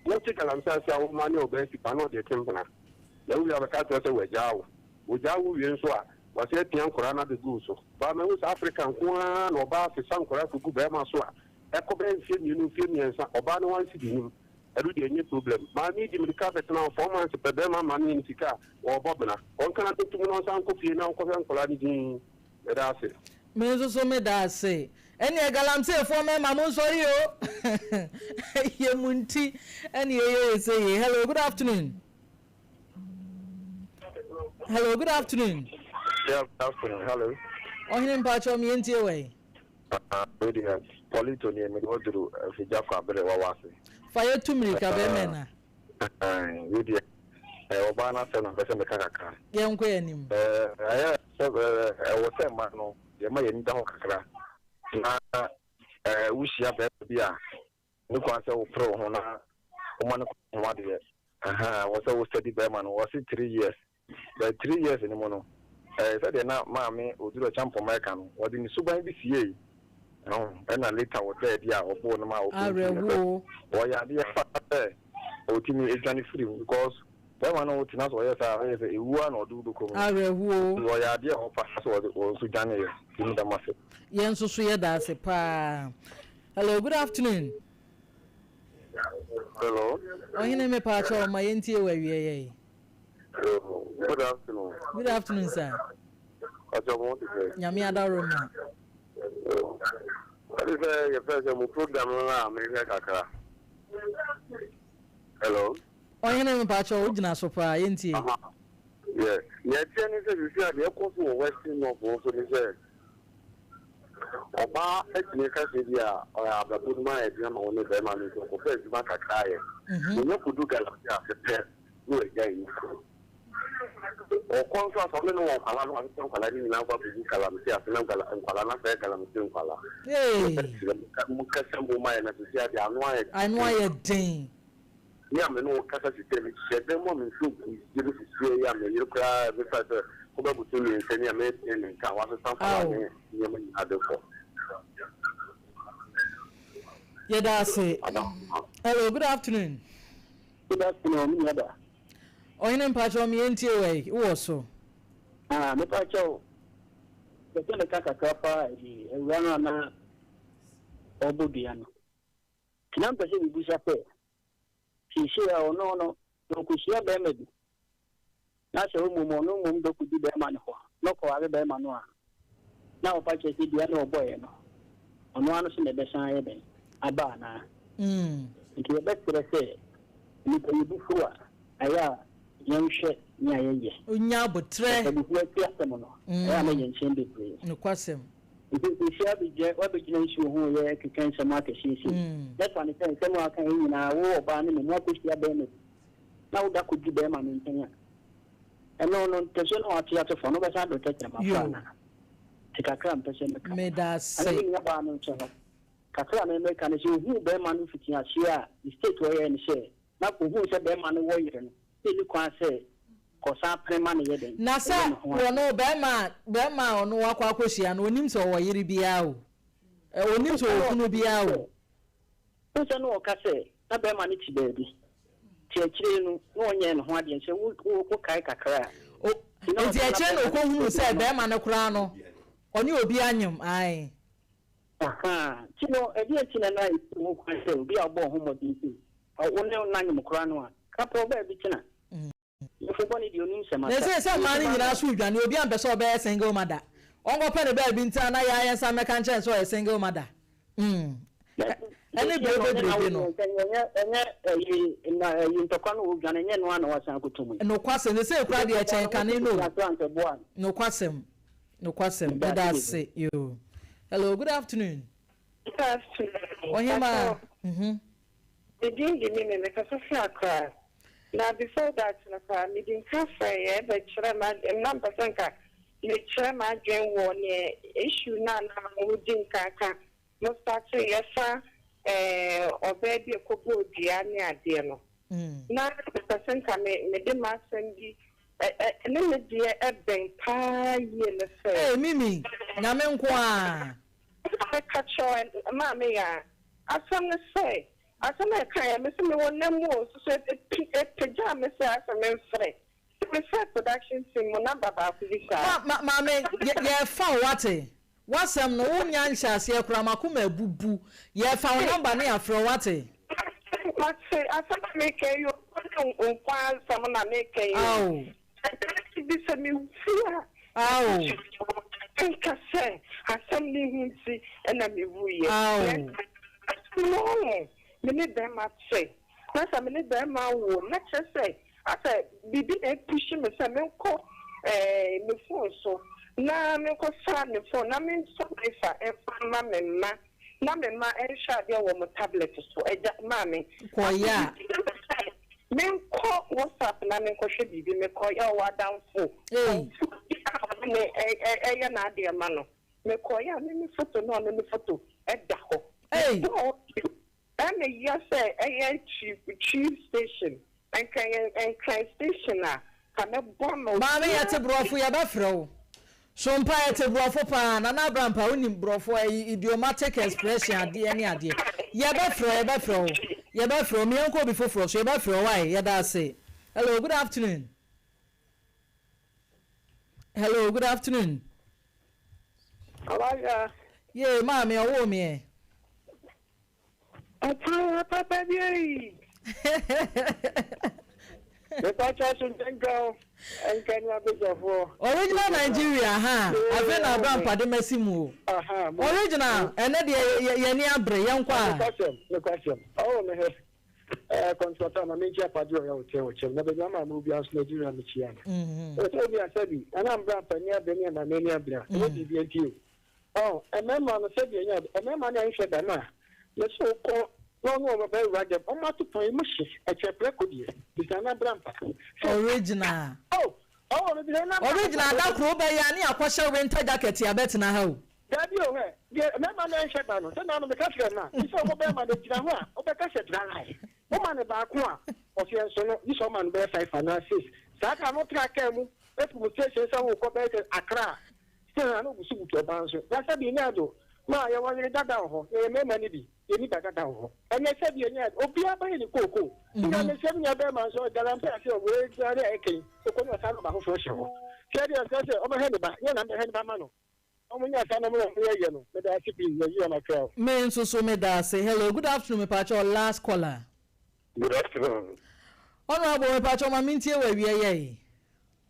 Wote galamsey ase a woma ne ɔbaa sika na ɔde retwe mpena. Na wowie a ɔbɛka akyerɛ wo sɛ wagyaa wo. Ogyaa wo wie nso a, wasan apia nkwadaa no abɛgu wo so. Baa mahu sɛ Africa nko ara na ɔbaa sesa nkwadaa kɔgu barima so a, ɛkɔ bɛyɛ mfeɛ mmienu, mfeɛ mmiɛnsa, ɔbaa no one cedi nnim. Ɛno deɛ ɛnyɛ problem. Maame yi di mirika bɛtena hɔ 4 months pɛ bɛrima ma no ne sika a ɔrebɔ bena. Ɔnka na bɛtum na ɔnsan nkɔ fie na ɔnkɔhwɛ nkwadaa no dinn. Meda ase. Me nso so meda ase. Ɛneɛ galamseyfoɔ mmarima monsɔre o. Yɛ mo nti ɛne yɛyɛ yɛ sɛ yei. Hello, good afternoon. Hello, good afternoon. Yeah, good afternoon. Hello. Ɔhene mpakyɛw me yɛntie wɔ yi. Wei deɛ Paulito nie mede waduru afigya kɔ abere wawa ase. Fa yɛ tu mirika bɛrima na. Wei deɛ ɔbaa no asɛm na mpɛ sɛ meka kakra. Yɛnkɔ yɛn anim. Ɛyɛ sɛ ɛwɔ sɛ mma no yɛma yɛn ani da hɔ kakra na wohyia bɛrima bi a ne kwan sɛ wopere wo ho na woma no kɔ ho adeɛ. Ɛwɔ sɛ wo study bɛrima no wɔse 3 years but 3 years no mu no. Ɛɛ sɛdeɛ na maame Oduro Acheampong reka no, ɔde ne suban bi siei ɛho ɛna later ɔdaa adi a ɔboo no maa ɔkɔɔ no Awerɛhoɔ. Ɔyɛ adeɛ paa sɛ ɔtumi dwane firi mu because bɛrima no wote na sɛ ɔyɛ saa a ɔyɛ sɛ ɛwuo ara na ɔde wo bɛkɔ mu. Awerɛhoɔ. Nti ɔyɛ adeɛ a ɔpa sɛ ɔde ɔno nso dwaneeɛ. Nti meda mo ase. Yɛn nso so yɛda ase paa. Hello, good afternoon. Hello. Ɔhene mepaakyɛw ma yɛntie wo awieɛ yi. Hello. Good afternoon. Good afternoon sir. Ɔjɔ mo ti sɛ. Nyame adaworoma. Ɛde sɛ yɛfɛ sɛ mo program no a mehwɛ kakra. Hello. Ɔhene mepaakyɛw wo gyina so paa yɛntie. Yeah. Nea ɛteɛ ne sɛ sisi a deɛ ɛkɔ so wɔ Western North nso ne sɛ ɔbaa atumi ka sɛ bi a ɔyɛ abrabɔ no mu ayɛ den ama wo ne bɛrima no nti ɔkɔpɛ adwuma kakra ayɛ. Ɔnya kɔdu galamsey ase pɛ na wagyae ne kunu. Ɔkɔ nso a sɛ ɔne no wɔ nkwadaa no asesa nkwadaa no nyinaa kɔ akɔgu galamsey ase na nkwadaa no asɛe galamsey nkwadaa. Yɛbɛsrɛ mo kasa mu ma yɛ na sisi adeɛ ano ayɛ den. Ano ayɛ den. Me a me ne wo kasa sisi a mehyɛ dan mu a me nsuo gu gye me sisi yi a me yere koraa mefa sɛ kɔba butu mmiɛnsa ni a metee ne nka wasesa nkwadaa ne nneɛma nyinaa de kɔ. Yɛda ase. Hello, good afternoon. Good afternoon, me nua ba. Ɔhene mpakyɛw me yɛntie wo ɛyi, wowɔ so. Ah, me pakyɛw, pɛ sɛ meka kakra fa ɛyi, awura no a na ɔbɔ dua no. Na mpɛ sɛ mebisa sɛ, seesei a ɔno no, sɛ ɔkɔhyia bɛrima bi, na sɛ mmom ɔno mmom dɔ kɔdi bɛrima no hɔ, na ɔkɔware bɛrima no a, na ɔpa kyerɛ sɛ dua no a ɔbɔeɛ no, ɔno ara no so na ɛbɛsan ayɛ dɛn aba anaa? Nti yɛbɛserɛ sɛ nnipa yɛ bo fu a, ayɛ a yɛnhwɛ nea yɛyɛ. Ɔnya aboterɛ. Sɛ abufuo akyi asɛm no, ɛyɛ a na yɛ nkyɛn bebree. Nokwasɛm. Nti seesei abɛgyina, woabɛgyina nsuo ho reyɛ keka nsɛm akɛseɛ sei. Mɛfa no sɛ nsɛm a aka yi nyinaa, wo ɔbaa no ne mo akɔhyia barima bi, na woda kɔdi barima no nkyɛn a, Ɛno no, ntasuo no a wɔate ato fam no, wobɛsan de wo tɛkyerɛma afa anaa? Nti kakra a mepɛ sɛ meka no. Meda ase. Ɛna me nuabaa no nso no, kakra a me meka ne sɛ, ohuu barima no mfitiaseɛ a, mistake a ɔyɛɛ ne sɛ, na ohuu sɛ barima no wɔ yere no, na ɛnni kwan sɛ kɔsan pene ma no yɛ dɛn? Na Ɛyɛ sɛ ne ho adeɛ. wɔno barima a, barima a ɔno wakɔ akɔhyia no, ɔnnim sɛ ɔwɔ yere biara o. Ɛ, ɔnnim sɛ ɔwɔ kunu biara o. Wohu sɛ na ɔka sɛ na barima no te baabi, nti akyire no na ɔnyɛɛ ne ho adeɛ sɛ wo wo wokae kakra a. O, Nti na nti ɔsɛ na akyire na barima no te ɔkɔhunuu baabi sɛ no. barima no koraa no, ɔne obi anyem, ae. Ahaa, nti no ɛdeɛn nti na na ɛsi ho kwan sɛ obi a ɔbɔɔ ho mmɔden sei, wo ne no anyem koraa no a, ka pɛ ɔbaa bi tena. Yɛfo bɔne deɛ onim sɛ Na masa. ɛsɛ sɛ mmaa no nyinaa so redwane, obiara mpɛ sɛ ɔbɛyɛ single mother. Ɔnkɔpɛ ne baabi ntena na yɛn ara yɛnsan mmɛka nkyerɛ no sɛ ɔyɛ single mother. Mm. Ɛne bere bebrebe no. Nokwasɛm, seesei koraa deɛ ɛkyɛn kane no o. Nokwasɛm, nokwasɛm, meda ase yoo. Hello, good afternoon. Good afternoon. Ɔhemaa, mhm. Me din de Mimi, me kasa firi Accra. Na before that no koraa, me di nka frɛ yɛ bɛ kyerɛ m'adwen, na mpɛ sɛ nka me kyerɛ m'adwen wɔ neɛ issue no a na mo di nka ka, mo starte yɛ fa eh, ɔbaa bi ɛkɔ bɔɔ dua ne adeɛ no. Na me pɛ sɛ nka me, me de m'asɛm bi ɛ, ɛ, ɛne me deɛ ɛbɛn paa yie ne sɛ. Hey Mimi, Nyame nko ara. Ɛna meka kyerɛ maame Yaa asɛm no sɛ, asɛm a ɛkaeɛ, mese mewɔ nna mu o, nso so ɛpagyaa me sɛ asɛ memfrɛ. Nti mefrɛɛ production team mo number baako bi saa. Ma, ma, maame, yɛ, yɛrefa wo, woate? W'asɛm no, wonnya nhyɛaseɛ koraa, m'akoma abubu. Yɛrefa wo number na yɛafrɛ wo, woate? Mate, asɛm a mereka yi, owuo ne nkwa asɛm na mereka yi o. Ao. Ɛda bi sɛ mewu a, Ao. nka sɛ asɛm no ho nti na mewuiɛ. Ao. Asɛm no ho, me ne bɛrima te, na sɛ me ne bɛrima wo, na kyerɛ sɛ asɛ biribi na ɛpushi me sɛ menkɔ ɛɛ me phone so na menkɔfa ne phone na mentɔ wifi mfa mma me mma na me mma nhwɛ adeɛ wɔ mo tablet so. Agya, maame, Kɔyɛ a. Menkɔ WhatsApp na menkɔhwɛ biribi. Mekɔeɛ, ɔwɔ adamfo kɔmfoɔ bi a ɔne no yɛ n'adeɛ ma no. Mekɔeɛ a, me me foto ne ɔno ne foto da hɔ. Mebɔɔ ɛyɛ me ya sɛ ɛyɛ Twi station. Nka ɛyɛ Nkran station a, nka mɛbɔ no. Maame yɛte borɔfo yɛbɛfrɛ wo. Sompa yɛte borɔfo paa Nana Abrampa wonim borɔfo ɛyi idiomatic expression adeɛ ne adeɛ yɛbɛfrɛ wo yɛbɛfrɛ wo yɛbɛfrɛ wo meɛnkɔ obi foforɔ so yɛbɛfrɛ wo wai yɛda ase hello good afternoon hello good afternoon. Abayewa. Yee maame ɔwoo meɛ. Ɔpaa papa bi eyi. Mepakyɛ so nka o, nka ni abadwafoɔ. Original Nigeria ha afei na abra mpade masi mu o. Original ɛnɛ deɛ yɛni abere yɛn kɔ a. Nokwasɛm nokwasɛm ɔwɔ me hɛ ɛɛ kɔntɔta ma menkyia padi ɔyɛ ɔtɛ ɔkyɛm na baabi ama ama obi aso Nigeria mekyia no. Ɛsɛ obi asɛbi ɛna mbra mpa ni abere ne ɛma mani abere a ɛnyɛ biribi nti o. Oh, mmarima no, sɛdeɛ ɛnyɛ ade, mmarima no nhwɛ da no a, yɛsɛ wokɔ na ɔne wɔn bɛba awura dɛm, wɔn ato pɔn, emu hye, ɛkyɛ prɛko deɛ, bisa na bra mpa. Sɛ. Original. Oh, oh, mebisa na bra mpa. Original, da koro wobɛyɛ a ne yɛakɔhyɛ winter jacket abɛtena ha o. Dabi o, hwɛ, deɛ mmarima no nhwɛ da no, sɛ naano meka kyerɛ no a, gye sɛ ɔmo bɛrima no gyina hɔ a, wobɛka sɛ dry, woma no baako a, ɔse ɛnso no, gye sɛ ɔma no bɛyɛ five anaa six, saa da no wotra kaa mu, afi mu station sɛ wokɔ bɛyɛ sɛ Accra a, Still na ogu so butu ɔbaa nso. Na sɛbi ɛnyɛ ado ma yɛwɔ yere dada wɔ hɔ, yɛyɛ mmarima no bi, yɛnni ba dada wɔ hɔ. Ɛnɛ sɛbi ɛnyɛ ado, obiara bɛyɛ ne kookoo. Nna me sɛ me nua bɛrima nso galamsey ase wɔ wei koraa ne ɛkɛn, okɔ ne ɔsan de ɔba foforɔ hyɛ hɔ. Sɛ ɛdeɛ ɔsrɛ sɛ ɔbɛhwɛ ne ba, nyɛ na mɛhwɛ ne ba ma no. Ɔmo nyɛ saa na ɔmo na ɔmo yɛ yɛ no. Meda ase pii, yɛyi wɔn akra o. Me nso so meda ase. Hello, good afternoon, mepakyɛw last caller. Good afternoon. Honourable mepakyɛw ma mentie wo awia yɛi.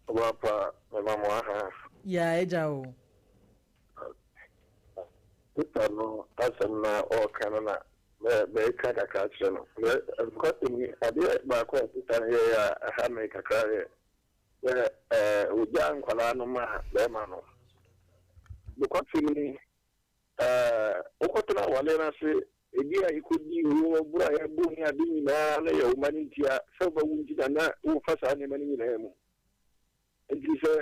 Ɔba pa mema mo aha. Yeah agya o. Sister no asɛm na ɔreka no na meka kakra akyerɛ no. Nokwasɛm ni, adeɛ baako a sister no yɛeɛ a ɛha me kakra yɛ sɛ ɔgyaa nkwadaa no maa barima no. Nokwasɛm ni, wokɔtena aware no ase, ebi a yɛkɔdi wo boro a yɛbɔ ne ade nyinaa na yɛ wo mma no ntia sɛ wobɛwo nti na na wofa saa nneɛma no nyinaa mu. Enti sɛ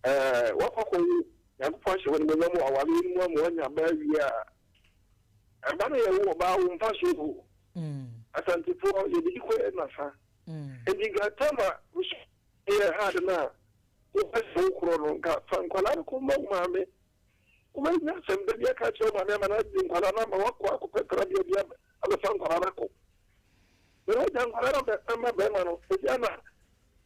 woakɔ akɔwo, Nyankopɔn ahyɛ wo animuonyam wɔ awareɛ no mu ama woanya ba awie a, ɛba no yɛ wo ɔbaa wo mfasoɔ o. Asantefoɔ yɛdidi kɔ yɛ nasa. Enti nka tam a wosu yɛ hard no a wopɛ sɛ wokorɔ no, nka fa nkwadaa no kɔma wo maame. Wobɛnya asɛm da bi aka akyerɛ wo maame ama no agye nkwadaa no ama woakɔ akɔpɛ trabea bi abɛfa nkwadaa no akɔ. Na wagya nkwadaa no ama bɛrima no, ɛsi ana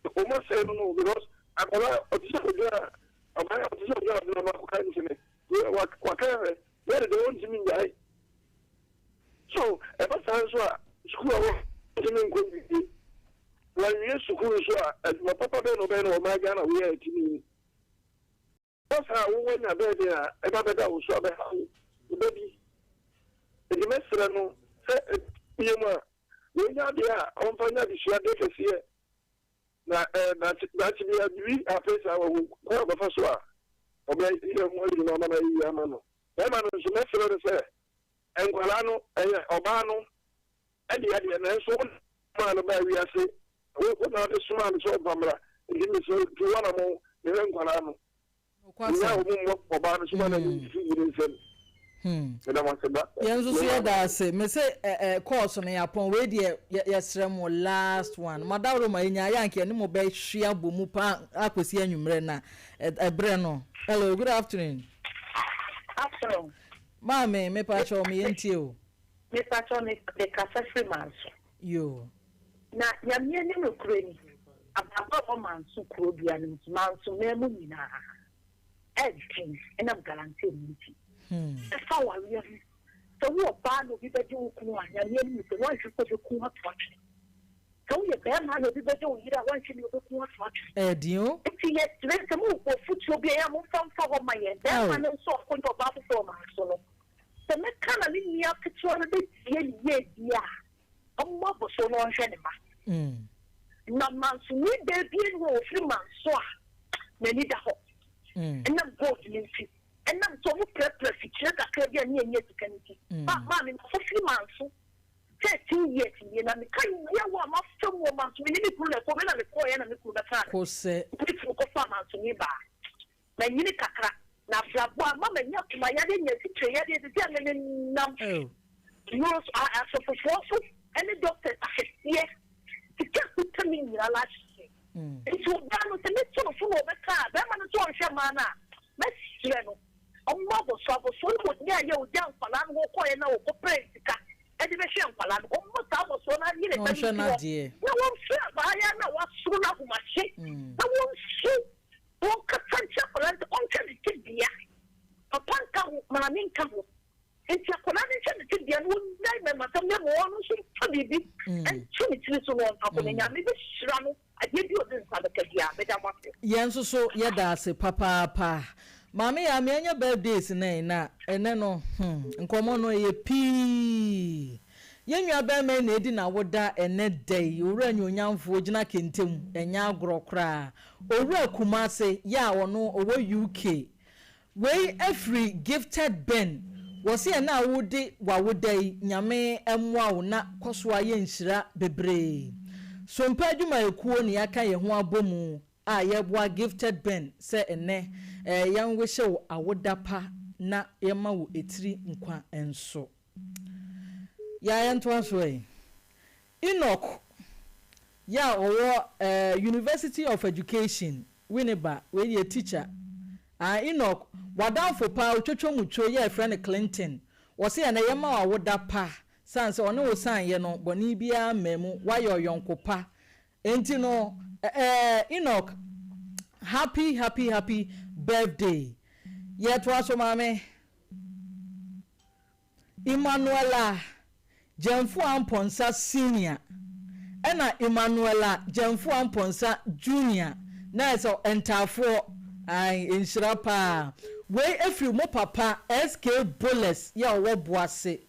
Wɔn asɛe no no because akwadaa ɔte sɛ obi a ɔbaa ɔte sɛ obi a ɔde ɔno akɔka nkyene waka hwɛ yɛde deɛ ɔntumi ngyae so ɛba saa nso a sukuu a wɔntumi nkɔ nwie wɔnwie sukuu nso a adwuma papa bɛn na ɔbɛyɛ no ɔman Ghana wei a ɛtumi yi Ɛba saa a, wowɔ nya bɛyɛ den a ɛba bɛda wo so abɛhaw wo da bi. Enti mɛsrɛ no sɛ ɛbɛyɛ mu a, wanya adeɛ a ɔmfa nyɛ adesuadeɛ kɛseɛ na daakye daakye biara biribi afe saa wahu kwan a ɔbɛfa so a ɔbɛyɛ ho adwuma ama no ayɛ yie ama no. Bɛrima no nso mɛsrɛ no sɛ nkwadaa no ɛyɛ ɔbaa no dea deɛ nanso wo na womaa no baa wiase, wo na wode somaa no sɛ ɔmfa mmra, enti mesrɛ wo tu w'anammɔn na hwɛ nkwadaa no. Nnya Nokwasɛm. wɔn mmɔ ɔbaa no so ma n'ani nsi ne nsam. Meda mo ase ba. Yɛn nso so yɛda ase. Me se ɛ ɛ course no yɛapɔn. Wei deɛ yɛ yɛsrɛ mo last one. Mo adaworo ma yɛnya ayɛ anka yɛne mo bɛhwe abɔ mu paa akɔsi anwummerɛ na ɛ ɛberɛ no. Hello, good afternoon. Afternoon. Maame, mepakyɛw me yɛntie o. Mepakyɛw me me kasa firi manso. Yoo. Na Nyame anim nokorɛ ni, abrabɔ a ɛwɔ Manso kuro bia no nti, Manso man mu nyinaa ɛden ɛnam galamsey no nti. Ɛfa awareɛ ho, sɛ wo ɔbaa na obi bɛgye wo kunu a, Nyame anim nokorɛ ni, woanhwɛ kɔ bɛku wo ato atwene. Sɛ woyɛ bɛɛma na obi bɛgye wo yere a, woanhwɛ ni ɔbɛku wo ato atwene. Ɛden o. Nti yɛsrɛ sɛ mowɔ afutuo bi a ɛyɛ a momfa mfa hɔ ma yɛn. Bɛɛma no nso a ɔkɔnya ɔbaa foforɔ wɔ Manso no, Sɛ mɛka na me nua ketewa no bɛtie ne yie deɛ a, ɔmmɔ abɔsoɔ na ɔnhwɛ ne mma. Na mansoni baa biara nni hɔ a ɔfiri Manso a n'ani da hɔ. Ɛnam gold no nti, ɛnam sɛ wɔprapra fikyire kakra bi a ne yɛnya sika no nti. Ma maame makɔfiri Manso 13 years nie na meka yaw a mafa mu wɔ Manso. Me ne me kunu na ɛkɔɔ, me na mekɔeɛ na me kunu bɛfaa me. Kosɛ. Me kunu kɔfaa Mansoni baa. Manyini kakra, na abrabɔ ama manya akoma yadeɛ, anya asikyire yadeɛ, seesei a me nenam nnuro so, asɔfofoɔ so ne doctors akɛseɛ, sika kuta me nyina last year. Nti ɔbaa no sɛ meto no fo na ɔbɛka a, bɛrima no nso ɔnhwɛ mmaa no a. Mɛsrɛ no, ɔmmɔ abɔsoɔ. Abɔsoɔ no ɔnyaeɛ a ɔgyaa nkwadaa no hɔ kɔeɛ na ɔkɔpɛɛ sika de bɛhwɛɛ nkwadaa no. Ɔmmɔ saa abɔsoɔ no nye ne Na ba no ɔnhwɛ nsi hɔ n'adeɛ. na wɔmfrɛ abaayewa no a wasoro no ahomakye na wɔnsu, wɔnkasa nkyerɛ akwadaa no sɛ ɔnhwɛ ne tebea. Papa nka ho, maame nka ho. Enti akwadaa no nhwɛ ne tebea na ɔnnyae mmarimasɛm na mmom ɔno nso mfa biribi nto ne tiri so na ɔmfa kɔ na Nyame bɛhyira no adeɛ bi a ɔde ne nsa bɛka biara. Meda mo ase. Yɛn nso so yɛda ase papaapa. Maame Yaa me anya birthdays nnɛ na ɛnɛ no hmm nkɔmmɔ no ɛyɛ pii. Yɛn nua barima yi na edi n'awoda ɛnɛ da yi, Owura Anuonyamfoɔ ogyina kente mu, ɛnyɛ agorɔ koraa. Owura Kumase yɛ a ɔno ɔwɔ UK Wei firi Gifted Ben, wɔse ɛnɛ a wode w'awoda yi Nyame mmoa wo na kɔso ara yɛ nhyira bebree. Sompa adwumayɛkuo na yɛaka yɛn ho abɔ mu a yɛreboa Gifted Ben sɛ ɛnɛ yɛn wihye wo awoda pa na yɛma wo etiri nkwa nso. Yaa yɛntoa so ɛ. Enoch yɛ a ɔwɔ University of Education, Winneba, wei deɛ teacher. Ah Enoch, w'adamfo paa otwotwo mu two yɛ yɛfrɛ no Clinton, wɔse ɛnɛ yɛma wo awoda pa sane sɛ ɔne wo san yɛ no bɔne biara mmaa mu, woayɛ ɔyɔnko pa. Enti no eh Enoch happy happy happy birthday. Yɛtoa so maame. Emmanuella Gyamfua Amponsah Senior ɛna Emmanuella Gyamfua Amponsah Junior na ayɛ sɛ ntaafoɔ ae nhyira paa wei ɛfiri mo papa SK Boles yɛ ɔwɔ Boase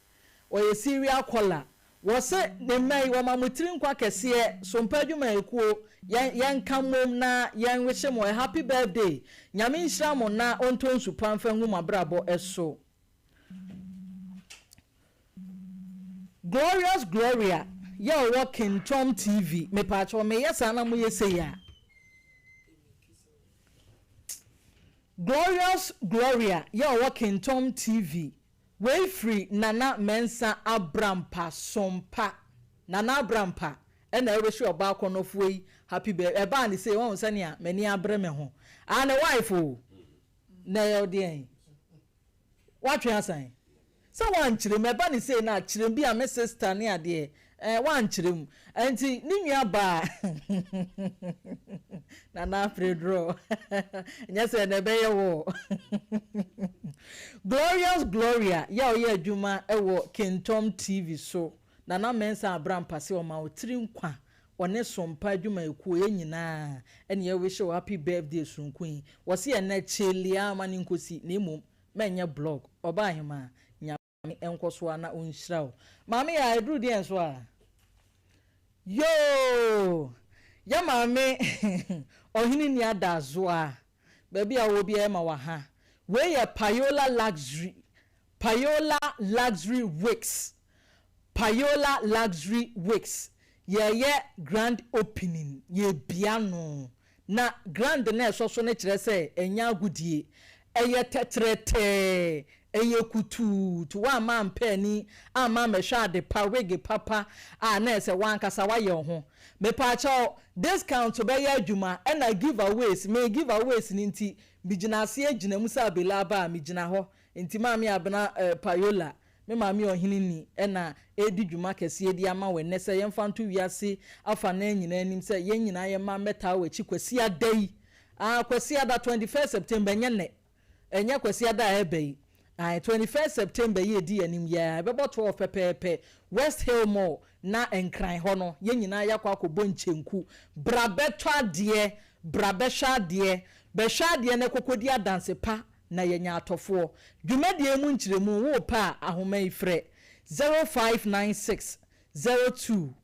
ɔyɛ serial caller wɔse ne mma yi wɔma mo tiri nkwa kɛseɛ Sompa adwumayɛkuo yɛn yɛnka mmom na yɛn wihye mo a happy birthday Nyame nhyira mo na ɔntɔ nsu pa mfa ngu mo abrabɔ so. Glorious Gloria yɛ ɔwɔ Kingtom TV mepaakyɛw meyɛ saa na moyɛ sei a Glorious Gloria yɛ ɔwɔ Kingtom TV wei firi Nana Mensah Abrampa Sompa Nana Abrampa ɛna ɛrehyɛ ɔbaa kɔnɔfoɔ yi happy birthday ɛbaa ne sei wahu sɛnea m'ani abere me ho ah ne wife o na ɛyɛ wo deɛn Woatwe asan? Sɛ woankyerɛ mu, ɛba no sei na kyerɛ mu bi a me sister ne adeɛ eh, woankyerɛ mu. Ɛnti ne nua baa Nana Afredrɔ nyɛ sɛ na ɛbɛyɛ wo. Glorious Gloria yɛ a ɔyɛ adwuma wɔ Kingtom TV so, Nana Mensah Abrampah se ɔma wo tiri nkwa Ɔne Sompa adwumayɛkuo yɛn nyinaa ɛne yɛ wish wo happy birthday soronko yi. Wɔse ɛnɛ kyele ara ma no nkosi na mmom mɛnyɛ blog. Ɔbaahemaa, Nyame nkɔso ara na ɔnhyira wo. Maame Yaa, ɛduru deɛn so a? Yoo! Yɛ maame Ɔhene Nni Adazoa, baabi a wowɔ biara yɛma wo aha. Wei yɛ Payola Luxury, Payola Luxury Wigs Payola Luxury Wigs, Yɛreyɛ grand opening, yɛrebue ano. Na grand no a ɛsɔ so no kyerɛ sɛ ɛnyɛ agodie. Ɛyɛ tɛtrɛtɛɛ, ɛyɛ kutuutu. Woamma ampɛ ani amma ammɛhwɛ ade pa, wig papa a na ɛsɛ w'ankasa woayɛ wo ho. Mepaakyɛw, discount bɛyɛ adwuma ɛna giveaways. Me giveaways no nti, megyina aseɛ gyina mu sɛ abelaa ba a, megyina hɔ. Nti Maame Abena Payola, Me maame ɔhene ni na ɛredi dwuma kɛseɛ de ama wo ɛnnɛ sɛ yɛmfa nto wiase afanaa nyinaa anim sɛ yɛn nyinaa yɛn mma mmɛtaa w'akyi Kwasiada yi, ah Kwasiada 21st September ɛnyɛ nnɛ, ɛnyɛ Kwasiada a ɛreba yi, ae 21st September yi a ɛdi yɛn anim yi ara, ɛbɛbɔ 12 pɛpɛɛpɛ, West Hill Mall na Nkran hɔ no, yɛn nyinaa yɛakɔ akɔbɔ nkyɛnku. Bra bɛtɔ adeɛ, bra bɛhwɛ adeɛ, bɛhwɛ adeɛ na kɔkɔdi adanse pa na yɛanya atɔfoɔ. Dwumadie yi mu nkyerɛmu, worepɛ a, ahoma yi frɛ, 0596 02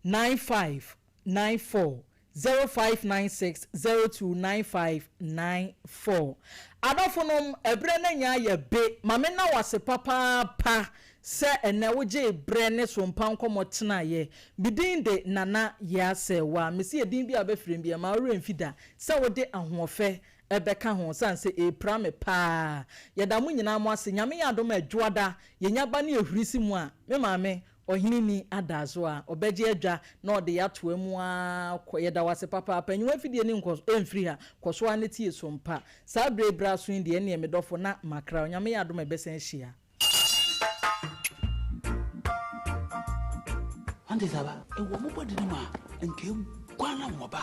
95 94, 0596 02 95 94. Adɔfonom, ɛberɛ no anya ayɛ be. Ma menna wo ase papaapa sɛ ɛnnɛ wogyee berɛ ne sompa nkɔmmɔ tenaeɛ. Me din de Nana Yaa Serwaa. Mese edin bi a wobɛfrɛ me biara, mma wo werɛ mfi da sɛ wode ahoɔfɛ ɛbɛka ho sane sɛ ɛpira me paa. Yɛda mo nyinaa mo ase. Nyame yɛ adom a Dwoada yɛnya ba ne ahurisi mu a, me maame. Ɔhene ni ada so a ɔbɛgye adwa na ɔde yɛatoa mu ara kɔ. Yɛda wo ase papaapa. Nyi w'afidie no nkɔ ɛmfiri ha. Kɔ so ara na tie so mpa. Saa berɛ yi berɛ aso yi deɛ ɛnneɛ me dɔfo na makra wo. Nyame yɛ adom a yɛbɛsan ahyia. Ante saa ba? Ewɔ mo bɔde no mu a, nka eguan na wɔba.